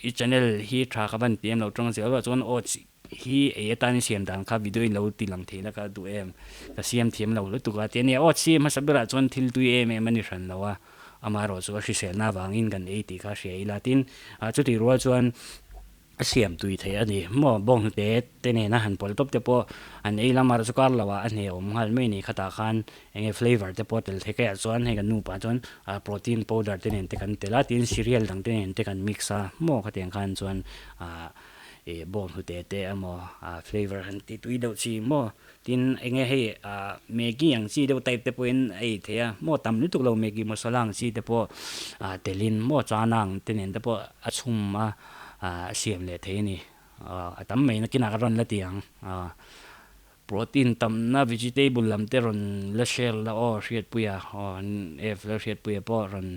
i channel hi tha ka van ti em lo tawng zel ruah chuan oats hi ei atan i siam dan kha video in lo ti lang thei la ka duh em ka siam thiam lo lutuk a ti a nia oats hi hmasa berah chuan thil tui em em a ni hran lo a amaherawh chu a hriselna avangin kan ei tih kha hria ila tin chutih rual chuan A siam tui thei a ni. Maw bawnghnute te nena han pawlh tawp te pawh an ei lam a chu kar lo ah a hne awm nghal mai a ni. Khatah khan eng nge flavour te pawh a tel thei kaiah chuan hei kan nupa chuan protein powder te nen te kan tel a tin cereal dang te nen te kan mix a maw khatiang khan chuan ah ih bawnghnute te emaw flavour han ti tui deuh chi maw tin eng nge hei ah maggi ang chi deuh type te pawhin a ei thei a maw tam lutuk lo maggi masala ang chi te pawh ah telin maw chana ang te nen te pawh a chhum a. A siam leh thei a ni. A tam mai nakinah ka rawn la ti ang. Protein tamna vegetable lam te rawn la share la aw Hriatpuia aw an F la Hriatpuia pawh rawn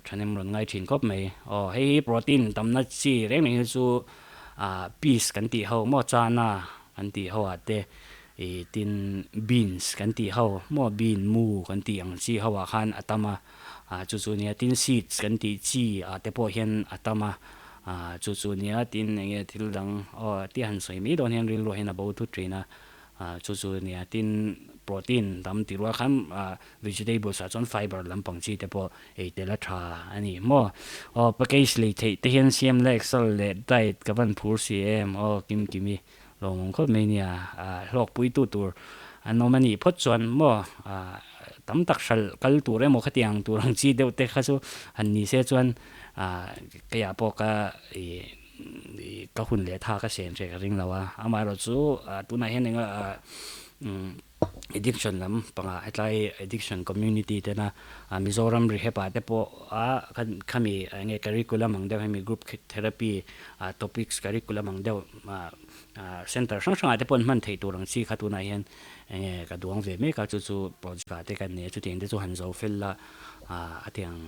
thahnem rawn ngai thin khawp mai. Aw hei hi protein tamna chi reng reng hi chu peas kan tih ho maw chana kan tih ho ah te ih tin beans kan tih ho maw bean mu kan tih ang chi ho ah khan a tam a. Ah chu chu nia tin seeds kan tih chi ah te pawh hian a tam a, ah chu chu nia tin eng nge thil dang aw tia han sawi mai dawn hian rilruah hian a bo thut thin a, ah chu chu nia tin protein tam tih rual khan ah vegetables ah chuan fiber lampang chi te pawh ei tel a tha a ni maw. Aw package lei theih te hian siam la excel leh diet ka van phur si em aw kim kimi Lawmawm khawp mai nia, hlawkpui tu tur an awm a nih phawt chuan maw tam tak hralh kal tur emaw khatiang tur ang chi deuh te kha chu han ni se chuan keiah pawh ka ih ka hun leh tha ka sen hreh ka ring lo a, amaherawh chu tunah hian eng a Addiction lam pangah hetlai addiction community tena Mizoram rehab ah te pawh a khami enge curriculum ang deuh hemi group therapy topics curriculum ang deuh center hrang hrangah te pawh an hman theih tur ang chi kha tunah hian enge ka duang ve mek a chu chu project ah te kan nei a chutiang te chu han zo fel la a tiang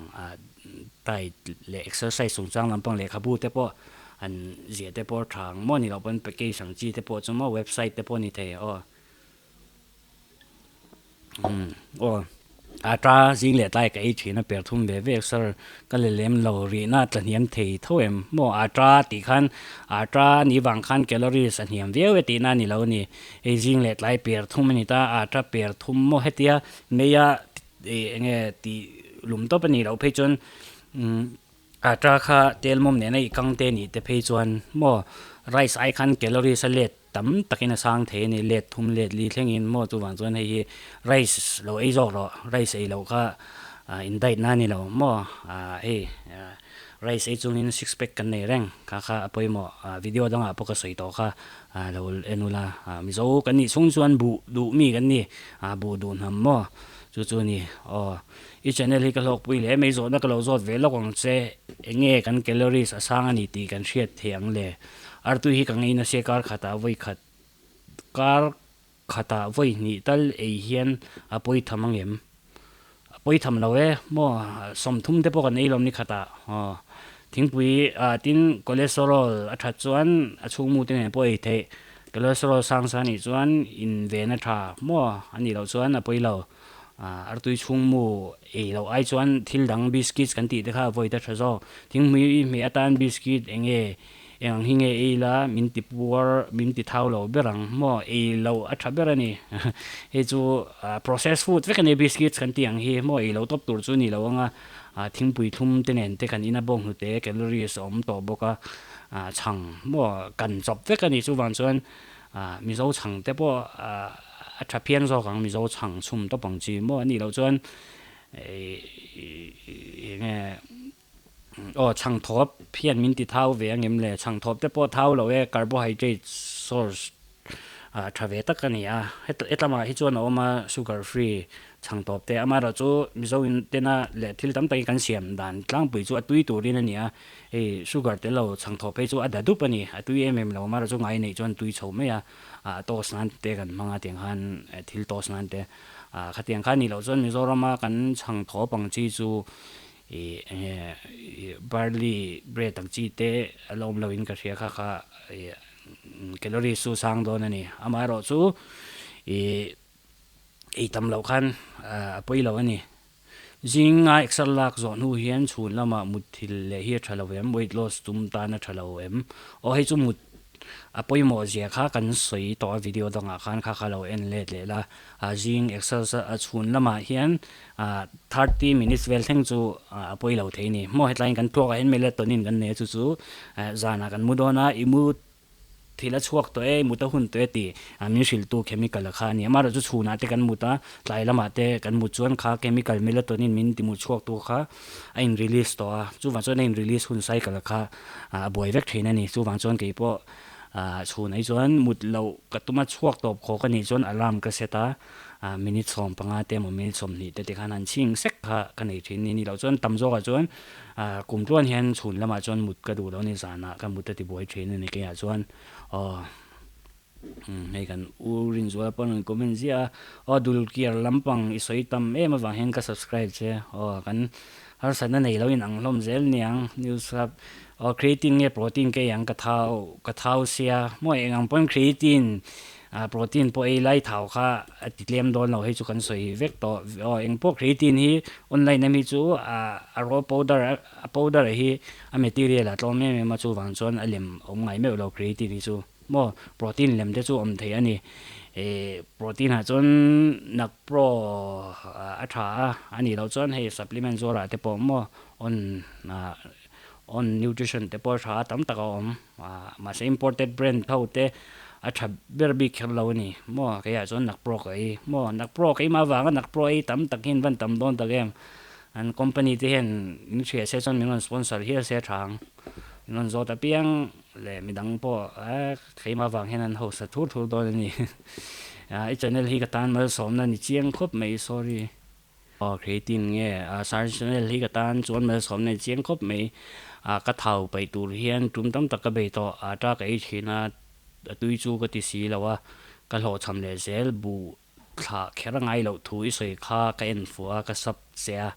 diet leh exercise chungchang lampang lehkhabu te pawh an ziah te pawh tha ang maw ni loh pawn package ang chi te pawh chu maw website te pawh ni thei aw. Aw a ta zing leh tlai ka ei thin a per thum ve ve sir ka le lem lo rihna tla hniam thei tho em maw a ta tih khan a ta ni vang khan calories a hniam viau e tihna a ni lo a ni hei zing leh tlai per thum a ni ta a ta per thum maw hetia meia ih eng nge tih lum tawp a nih loh phei chuan umm. Atta kha tel mawm nena i kang te nih te phei chuan maw rice ai khan calories a let tam takin a sang thei a ni, let thum let li thlengin maw chuvang chuan hei hi rice lo ei zawk rawh, rice ei loh kha in diet na a ni lo maw hei rice ei chungin six pack kan nei reng kha kha a pawimawh video dangah pawh ka sawi tawh kha lo en ula Mizo kan nih chhung chuan buh duh mi kan ni buh duh hnam maw chu chu a ni aw. I channel hi ka hlawkpui hle mai, zawhna ka lo zawt ve lawk ang che, enge kan calories a sang a ni tih kan hriat thei ang le? Artui hi ka ngei nase kar khatah vawi khat kar khatah vawi hnih tal ei hian a pawi tham ang em? A pawi tham lo e, maw 30 te pawh kan ei lawm ni khatah aw. Thingpui ah tin cholesterol a that chuan a chhungmu te nen pawh ei theih, cholesterol sang sa nih chuan in ven a tha maw a nih loh chuan a pawi lo. Artui chhungmu ei loh ai chuan thil dang biscuits kan tih te kha vawi ta tha zawk. Thingpui hmeh atan biscuit eng nge eng ang hi nge ei la min ti puar min ti thau lo ber ang maw ei loh a tha ber a ni. Hei chu process food vek a ni biscuits kan tih ang hi maw ei loh tawp tur chu a ni lo ang a, thingpui thlum te nen te kan in a bawnghnute calories a awm tawh bawk a, chhang maw kan chawp vek a ni chuvang chuan Mizo chhang te pawh a tha phian zawk ang, Mizo chhang chhum tawp ang chi maw a nih loh chuan eng nge aw chhang thawp hian min ti thau ve ang em le, chhang thawp te pawh thau lo e, carbohydrate source tha ve tak a ni a, hetlamah hi chuan a awm a sugar free chhang tawp te, amaherawhchu Mizo in tena leh thil tam takin kan siam dan tlangpui chu a tui turin a ni a. Hei sugar tel lo chhang thawh phei chu a da dup a ni, a tui em em lo amaherawhchu ngai neih chuan tui chho mai a, ah toast nan te kan hmang a tiang khan thil toast nan te ah khatiang khan nih loh chuan Mizoram a kan chhang thawp ang chi chu ih eng nge ih barley bread ang chi te a la awm lo in ka hria kha kha ih calories chu sang dawn a ni, amaherawhchu ih ei tam loh khan a pawi lo a ni. Zinga exer lak zawh hnu hian chhun lamah mut thil leh hi a tha lo em? Weight loss tum tan a tha lo em? Aw hei chu mut a pawimawh zia kha kan sawi tawh a video dangah khan kha kha lo en let leh la. Zing exer a chhun lamah hian 30 minutes vel thleng chu a pawi lo thei a ni. Maw hetlaiin kan thluakah hian melatonin kan nei a chu chu zanah kan mu dawn a i mu Thil a chhuak tawh e, mut a hun tawh e tih min hrilhtu chemical a kha a ni. Amaherawhchu chhunah te kan mut a, tlai lamah te kan mut chuan kha chemical melatonin min ti mut chhuaktu kha a in release tawh a, chuvang chuan a in release hun cycle kha a buai vek thin a ni. Chuvang chuan kei pawh chhunah hi chuan mut loh ka tum a, chhuak tawp khawk a nih chuan alarm ka set a, minute 15 te emaw minute 20 te tikhan han chhing sek kha ka nei thin a ni. Ni loh chuan tam zawkah chuan Kum tluan hian chhun lamah chuan mut ka duh lo a ni, zanah ka mut a ti buai thin a ni keiah chuan aw hei kan u Rinzuala pawh a rawn comment ziah a, aw dulkiar lampang i sawi tam em avang hian ka subscribe che aw kan harsatna nei lo in ang hlawm zel niang news hub aw creatine nge protein kei ang ka thau ka thau sia maw eng ang pawn creatine Protein pawh ei lai thau kha a ti tlem dawn lo hei chu kan sawi vek tawh. Aw engpawh creatine hi online ami chu a raw powder a powder hi a material a tlawm em em a chuvang chuan a lem awm ngai meuh lo creatine hi chu maw protein lem te chu awm thei a ni. Ih protein ah chuan nakpro a tha a a nih loh chuan hei supplement zuarah te pawh maw on on nutrition te pawh a tha a tam tak a awm. Mahse imported brand ho te a tha ber bik kher lo a ni maw keiah chuan Nakpro ka ei maw Nakpro keimah avanga Nakpro ei tam tak hian van tam dawn tak em an company te hian min hria se chuan min rawn sponsor hial se a tha ang min rawn zawt apiang leh midang pawh keimah avang hian an hausa thur thur dawn a ni i channel hi ka tan malsawmna ni chiang khawp mai sorry. Aw creatine nge a sir channel hi ka tan chuan malsawm nei chiang khawp mai a ka thau paih tur hian tum tam tak ka bei tawh a ta ka ei thin a a tui chu ka ti si lo a ka hlawhchham leh zel buh thlah kher a ngai loh thu i sawi kha ka en fuh a ka sub che a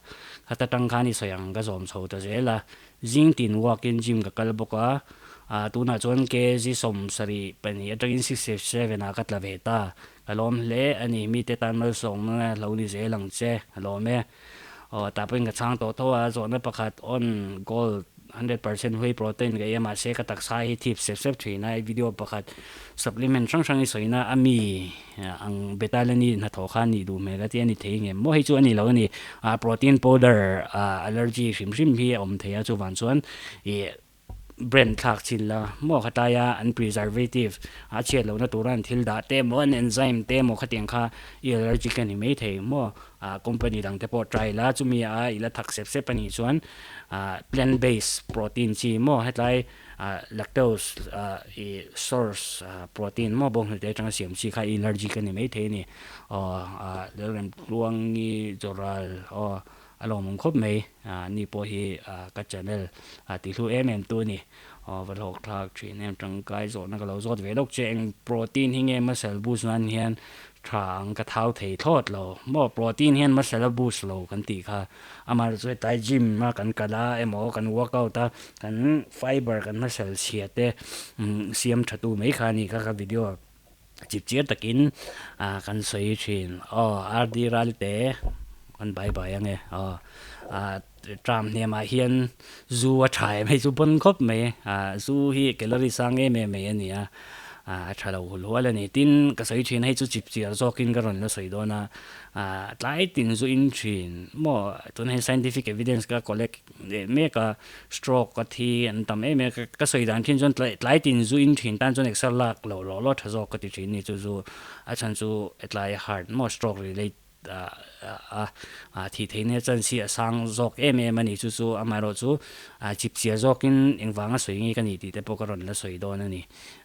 khata tang khan i sawi ang ka zawm chho ta zel a zing tin walk in gym ka kal bawk a a tunah chuan kg 72 atangin 67 ah ka tla ve ta. Ka lawm hle a ni, mite tan malsawmna lo ni zel ang che, ka lawm e. Aw, tah pawhin ka chhang tawh tho a, zawhna pakhat on gold 100% whey protein ka ei a, mahse ka taksa hi thip sep sep thin a, video pakhat supplement hrang hrang i sawina a mi ang betalani hnathawh kha nih duh hmel a tia ni thei ngem maw, hei chu a ni lo a ni, protein powder allergy hrim hrim hi a awm thei a, chuvang chuan ih brand thlak chin la maw khataia an preservative a chhiat lohna tura an thil dah te emaw an enzyme te emaw khatiang kha i allergic a ni mai thei maw ah company dang te pawh try la chumi a i la thak sep sep a nih chuan ah plant based protein chi maw hetlai ah lactose ah i source ah protein maw bawnghnute atanga siam chi kha i allergic a ni mai thei a ni aw ah Lalremtluangi Joral aw. A lawmawm khawp mai, ni pawh hi ka channel ti hlu em em tu a ni. Aw va hlawk thlak thin em tangkai zawhna ka lo zawt ve lawk che eng protein hi nge muscle boost nan hian tha ang ka thau thei thlawt lo maw protein hian muscle a boost lo kan tih kha amaherawhchu chu hetlai gym a kan kal a emaw kan workout a kan fiber kan muscle chhia te siam tha tu mai kha a ni kha ka video. Chipchiar takin kan sawi thin. Aw RD Ralte kan bai bai ange aw tram hnemah hian zu a tha em hei chu pawn khawp mai zu hi calorie sang em em mai a ni a a tha lo hul hual a ni. Tin ka sawi thin hei chu chipchiar zawkin ka rawn la sawi dawn a tlai tin zu in thin maw tunah hian scientific evidence ka collect leh mek a stroke a thi an tam em em a ka sawi dan thin chuan tlai tin zu in thin tan chuan exer lak loh lawh lawh tha zawk ka ti thin ni chu zu a chhan chu tlai heart maw stroke relate a a thih theih nia chance hi a sang zawk em em a ni chu chu amaherawh chu a chip chiah zawkin engvanga sawi nge ka ni tih te pawh ka rawn la sawi dawn a ni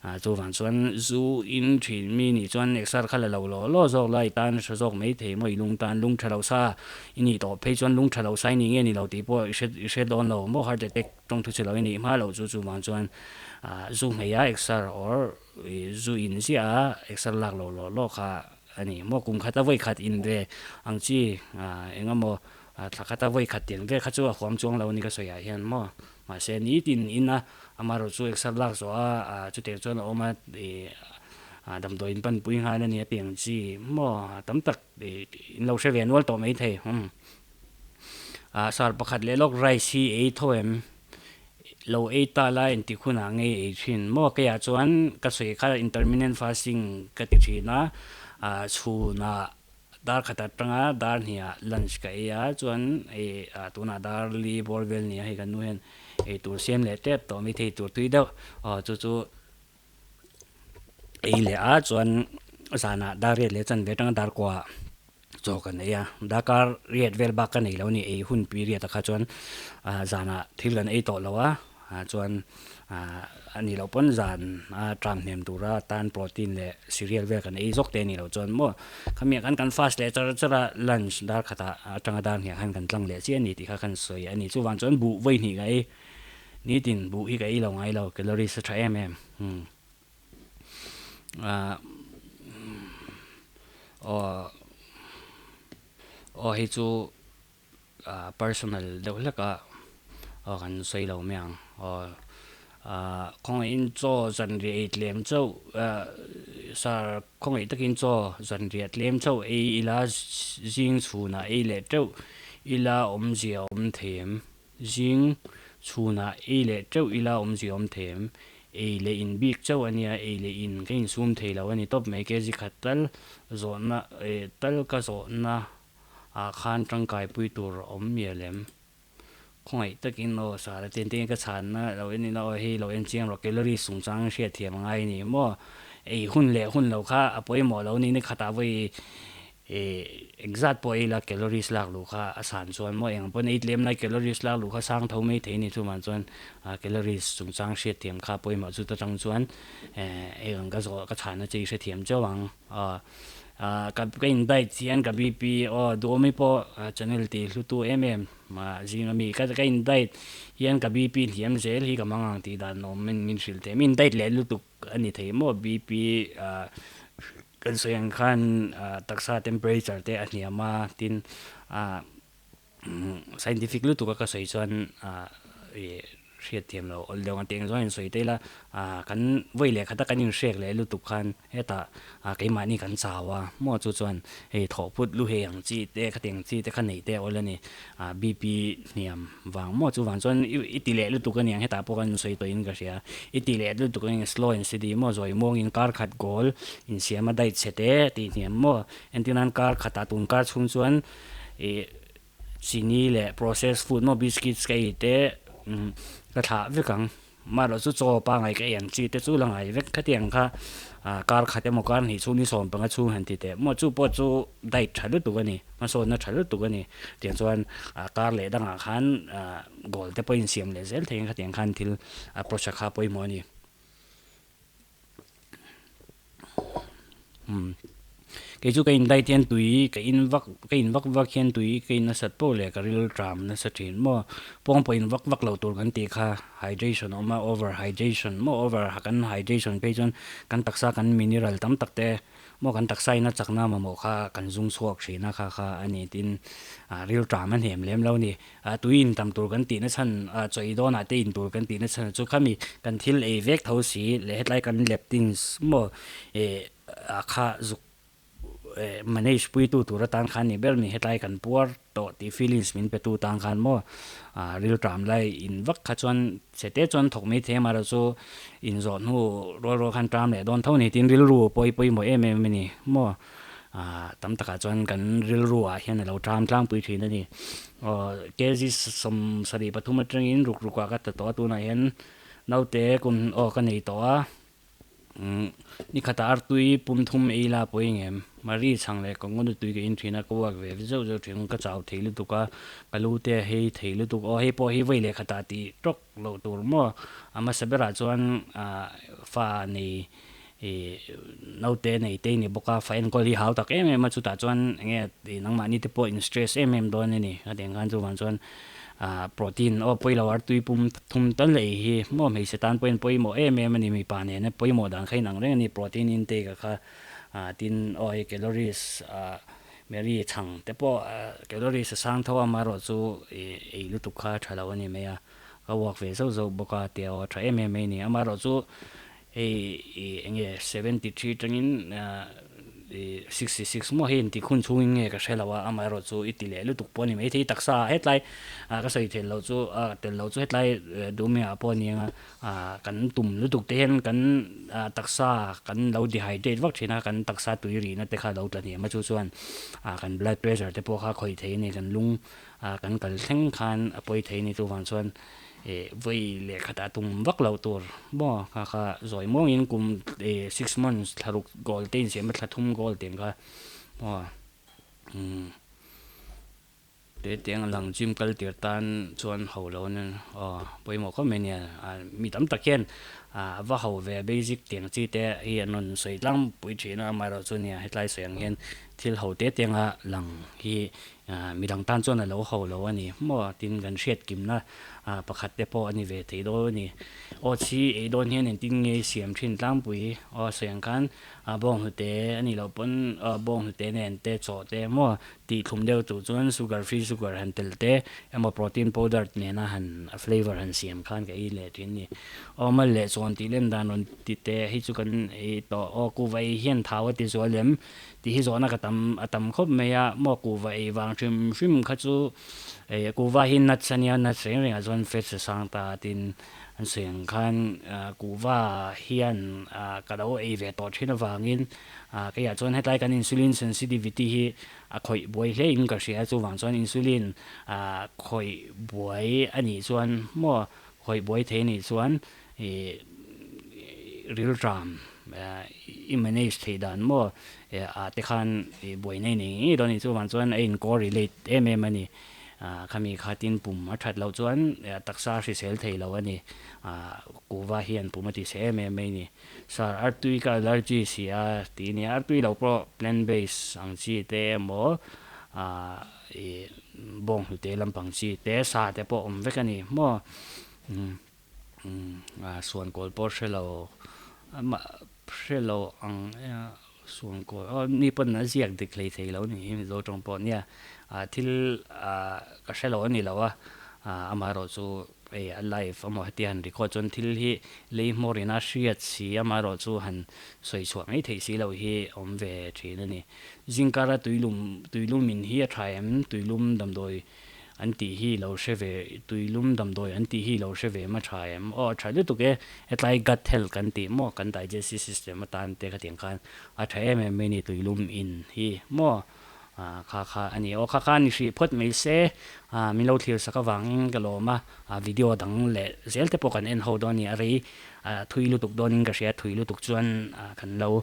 Ah chuvang chuan zu in thin mi nih chuan exer kha la lo law law zawk la i tan hre zawk mai thei maw i lung tan lung tha lo sa i nih tawh phei chuan lung tha lo sa i nih nge ni lo tih pawh i hre i hre dawn lo maw heart attack tawng thu chi lo i nih hma loh chu chuvang chuan ah zu hmei a exer or i zu in ziah a exer lak lo law law kha a ni maw kum khat a vawi khat in ve ang chi ah eng emaw ah thla khat a vawi khat tiang vel kha chu a huam chuang lo a ni ka sawi ah hian maw. Mahse nitin ina amaherawh chu exer lak zawh a chutiang chuan a awm a ih damdawiin panpui nghal a ni a piang chi maw tam tak ih in lo hre ve nual tawh mai thei umm ah sar pakhat leh lawk rice hi ei tho em lo ei ta la engtik hunah nge ei thin maw keiah chuan ka sawi kha intermittent fasting ka ti thin a ah chhunah Dar khat atanga dar hniah lunch ka ei a, chuan hei tunah dar li bawr vel nia hei kan nu hian ei tur siam leh tep tawh mai thei tur tui deuh aw chu chu ei leh a chuan zanah dar riat leh chanve atanga dar kuah chaw kan ei a, darkar riat vel bak ka nei lo a ni ei hun period ah kha chuan zanah thil kan ei tawh lo a. Ah chuan ah a nih loh pawn zan a tram hnem tura tan protein leh cereal vel kan ei zawk te a nih loh chuan maw khami ah khan kan fast leh char char a lunch dar khatah atanga dar hniah khan kan tlang leh chiah a ni tih kha kan sawi a ni. Chuvang chuan buh vawi hnih ka ei nitin buh hi ka ei lo ngai lo calories a tha em em umm ah aw aw hei chu. Personal deuh hlek a aw kan sawi lo mai ang aw ah khawngaihin chaw zanriah ei tlem chauh ah sir khawngaih takin chaw zanriah tlem chauh ei ila zing chhunah ei leh teuh ila awmzia a awm thei em zing chhunah ei leh teuh ila awmzia a awm thei em ei leh in bik chauh a nia ei leh in ka insum thei lo a ni tawp mai kg khat tal zawhna eh tal ka zawhna. ah khan tangkai pui tur a awm mial em? Khawngaih takin aw Sara chen te ka chhanna lo en ila aw hei lo en chiang rawh calories chungchang hriat thiam a ngai a ni maw? Ei hun leh hun lo kha a pawimawh lo ni ni khatah vawi ih engzat pawh ei la calories lak luh kha a san chuan maw eng pawn ei tlem lai calories lak luh kha sang tho mai thei a ni chuvang chuan calories chungchang hriat thiam kha a pawimawh chu ta tang chuan eh eng ka zawh ka chhanna che i hrethiam chauh ang. Aw ka ka in diet hian ka BP aw duhawmi pawh channel tih hlu tu em em zing ami ka ka in diet hian ka BP hliam zel hi ka mang ang tih dan awm in min hrilh thei min diet leh lutuk a ni thei maw BP kan sawi ang khan taksa temperature te a hniam a tin Scientific lutuk a ka sawi chuan ih hriat thiam loh awl deuh ang tih ang zawng in sawi ta ila kan vawi leh khat a kan inhrek leh lutuk khan hetah keimahni kan chau a maw chu chuan hei thawh phut lu hei ang chi te khatiang chi te kha neih te a awl a ni BP hniam vang maw chuvang chuan i ti leh lutuk a niang hetah pawh kan insawi tawhin ka hria i ti leh lutuk a nia slow and steady maw zawi muangin kar khat goal insiam a diet chhe te tih hniam maw entir nan kar khatah tun kar chhung chuan Ih chini leh processed food maw biscuits ka ei te ka thlah vek ang mahlo chu chaw pangai ka ei ang chi te chu la ngai vek khatiang kha ah kar khat emaw kar hnih chhung ni sawm panga chhung han ti teh maw chu pawh chu diet tha lutuk a ni hmasawnna tha lutuk a ni tiang chuan ah kar leh dangah khan ah goal te pawh insiam leh zel thei ang khatiang khan thil approach a kha pawimawh a ni. Umm kei chu ka in diet hian tui ka in vak ka in vak vak hian tui ka in nasat poh leh ka ril tram nasa thin maw pawng pawh in vak vak loh tur kan tih kha hydration a awm a over hydration maw over kan hydration phei chuan kan taksa kan mineral tam tak te Maw kan taksa in a chakna mamawh kha kan zung chhuak thin a kha kha a ni tin ah ril tram a hnem lem lo ni. Ah tui in tam tur kan tihna chhan ah chaw ei dawnah te in tur kan tihna chhan chu khami kan thil ei vek tho si leh hetlai kan leptins maw eh. kha zuk manage puitu tur atan khan ni ber ni hetlai kan puar tawh tih feelings min pe tu tan khan maw rilṭam lai in vak kha chuan chhe te chuan thawk mai thei amaherawh chu in zawh hnu rual rual khan ṭam leh dawn tho ni tin rilru pawi pawimawh em em a ni maw tam takah chuan kan rilru ah hian a lo ṭam tlangpui ṭhin a ni aw kg 73 aṭangin ruk ruk ah ka ta tawh a tunah hian naute kum aw ka nei tawh a. Ni khatah artui pum thum ei la pawi ngem? Marie chhang leh ka ngawt tui ka in thin a, ka work ve zeuh zeuh thin ka chau thei lutuk a, ka lu te a hei thei lutuk aw hei pawh hi vawi leh khatah tih tawk loh tur maw? A hmasa berah chuan fa nei ih naute nei te ni bawk a, fa enkawl hi hau tak em em a, chutah chuan enge nangmahni te pawh in stress em em dawn a ni a tih ang khan chuvang chuan Protein aw pawi lo artui pum thum tal ei hi maw hmeichhe tan pawhin pawimawh em em a ni mipa nena pawimawh dan kha inang reng a ni protein intake a kha tin aw hei calories Mary chhang te pawh calories a sang tho a amaherawh chu ei lutuk kha a tha lo a ni mai a ka work ve zauh zauh bawk a tia aw a tha em em mai a ni amaherawh chu Hei enge 73 tangin 66 maw hei inti khun chhungin nge ka hre lo a, amaherawh chu i ti leh lutuk pawh a ni maithei taksa ah hetlai ka sawi theih loh chu tel loh chu hetlai duhmiah pawh a ni ang a, kan tum lutuk te hian kan taksa kan lo dehydrate vak thin a, kan taksa tui rihna te kha a lo tla hniam a chu chuan kan blood pressure te pawh kha khawih thei a ni kan lung kan kal thleng khan a pawi thei a ni chuvang chuan Ih vawi leh khatah tum vak loh tur maw kha kha zawi muangin kum ih six months thla ruk goal te insiam a thla thum goal tih ang kha maw umm te tiang lang gym kal tir tan chuan ho lo ania aw pawimawh khawp mai ania mi tam tak hian ah va ho ve basic tiang chi te hi an rawn sawi tlangpui thin a amaherawhchu chu nia hetlai sawi ang hian thil ho te tianga lang hi Midang tan chuan a lo ho lo a ni maw? Tin, kan hriat kimna pakhat te pawh a ni ve thei dawn a ni. Aw chhi ei dawn hian engtin nge i siam thin tlangpui? Aw sawi ang khan bawnghnute a nih loh pawn bawnghnute nen te chaw te maw tih thlum deuh tur chuan sugar free sugar han tel te emaw protein powder nena han a flavour han siam khan ka ei leh thin a ni. Aw mal leh chawn tih len dan rawn ti teh hei chu kan ei tawh. Aw kuhva ei hian thau a ti zual em? Tih hi zawhna ka tam a tam khawp mai a, maw kuhva ei vang hrim hrim kha chu ei kuhva hi nuts a nia, nuts reng rengah chuan fats a sang ta a tin an sawi ang khan kuhva hian ka lo ei ve tawh thin avangin keiah chuan hetlai kan insulin sensitivity hi a khawih buai hle in ka hria chuvang chuan insulin khawih buai a nih chuan maw khawih buai thei a nih chuan Ih rilram i manage theih dan maw ah te khan ih buai nei nei ngei dawn a ni chuvang chuan a in correlate em em a ni ah khami khatin pum a that loh chuan taksa a hrisel thei lo a ni ah kuhva hian pum a ti chhe em em mai a ni sir artui ka allergy si a tih a nia artui lo pawh plant base ang chi te emaw ah ih bawnghnute lampang chi te sa te pawh awm vek a ni maw umm. Suan kawl pawh hre lo amah hre lo ang suan kawl aw mi pawn a ziak dik hlei thei lo ni Mizo tawng pawh nia thil ka hre lo a ni lo a amaherawh chu hei a live emaw heti han record chuan thil hi lei hmawr ina hriat si amaherawh chu han sawi chhuah mai theih si lo hi awm ve thin a ni. Zingkara tuilum tuilum in hi a tha em tuilum damdawi An tih hi lo hre ve, tuilum damdawi an tih hi lo hre ve ma tha em? Aw a tha lutuk e, hetlai gut health kan tih maw, kan digestive system atan te khatiang khan a tha em em mai ni tuilum in hi maw kha kha a ni. Aw kha kha ni hrih phawt mai se, min lo thlir sak avangin ka lawm a, video dang leh zel te pawh kan en ho dawn a ni, a rei thui lutuk dawnin ka hria, thui lutuk chuan kan lo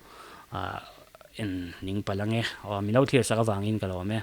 en ning palh ang e, aw min lo thlir sak avangin ka lawm e.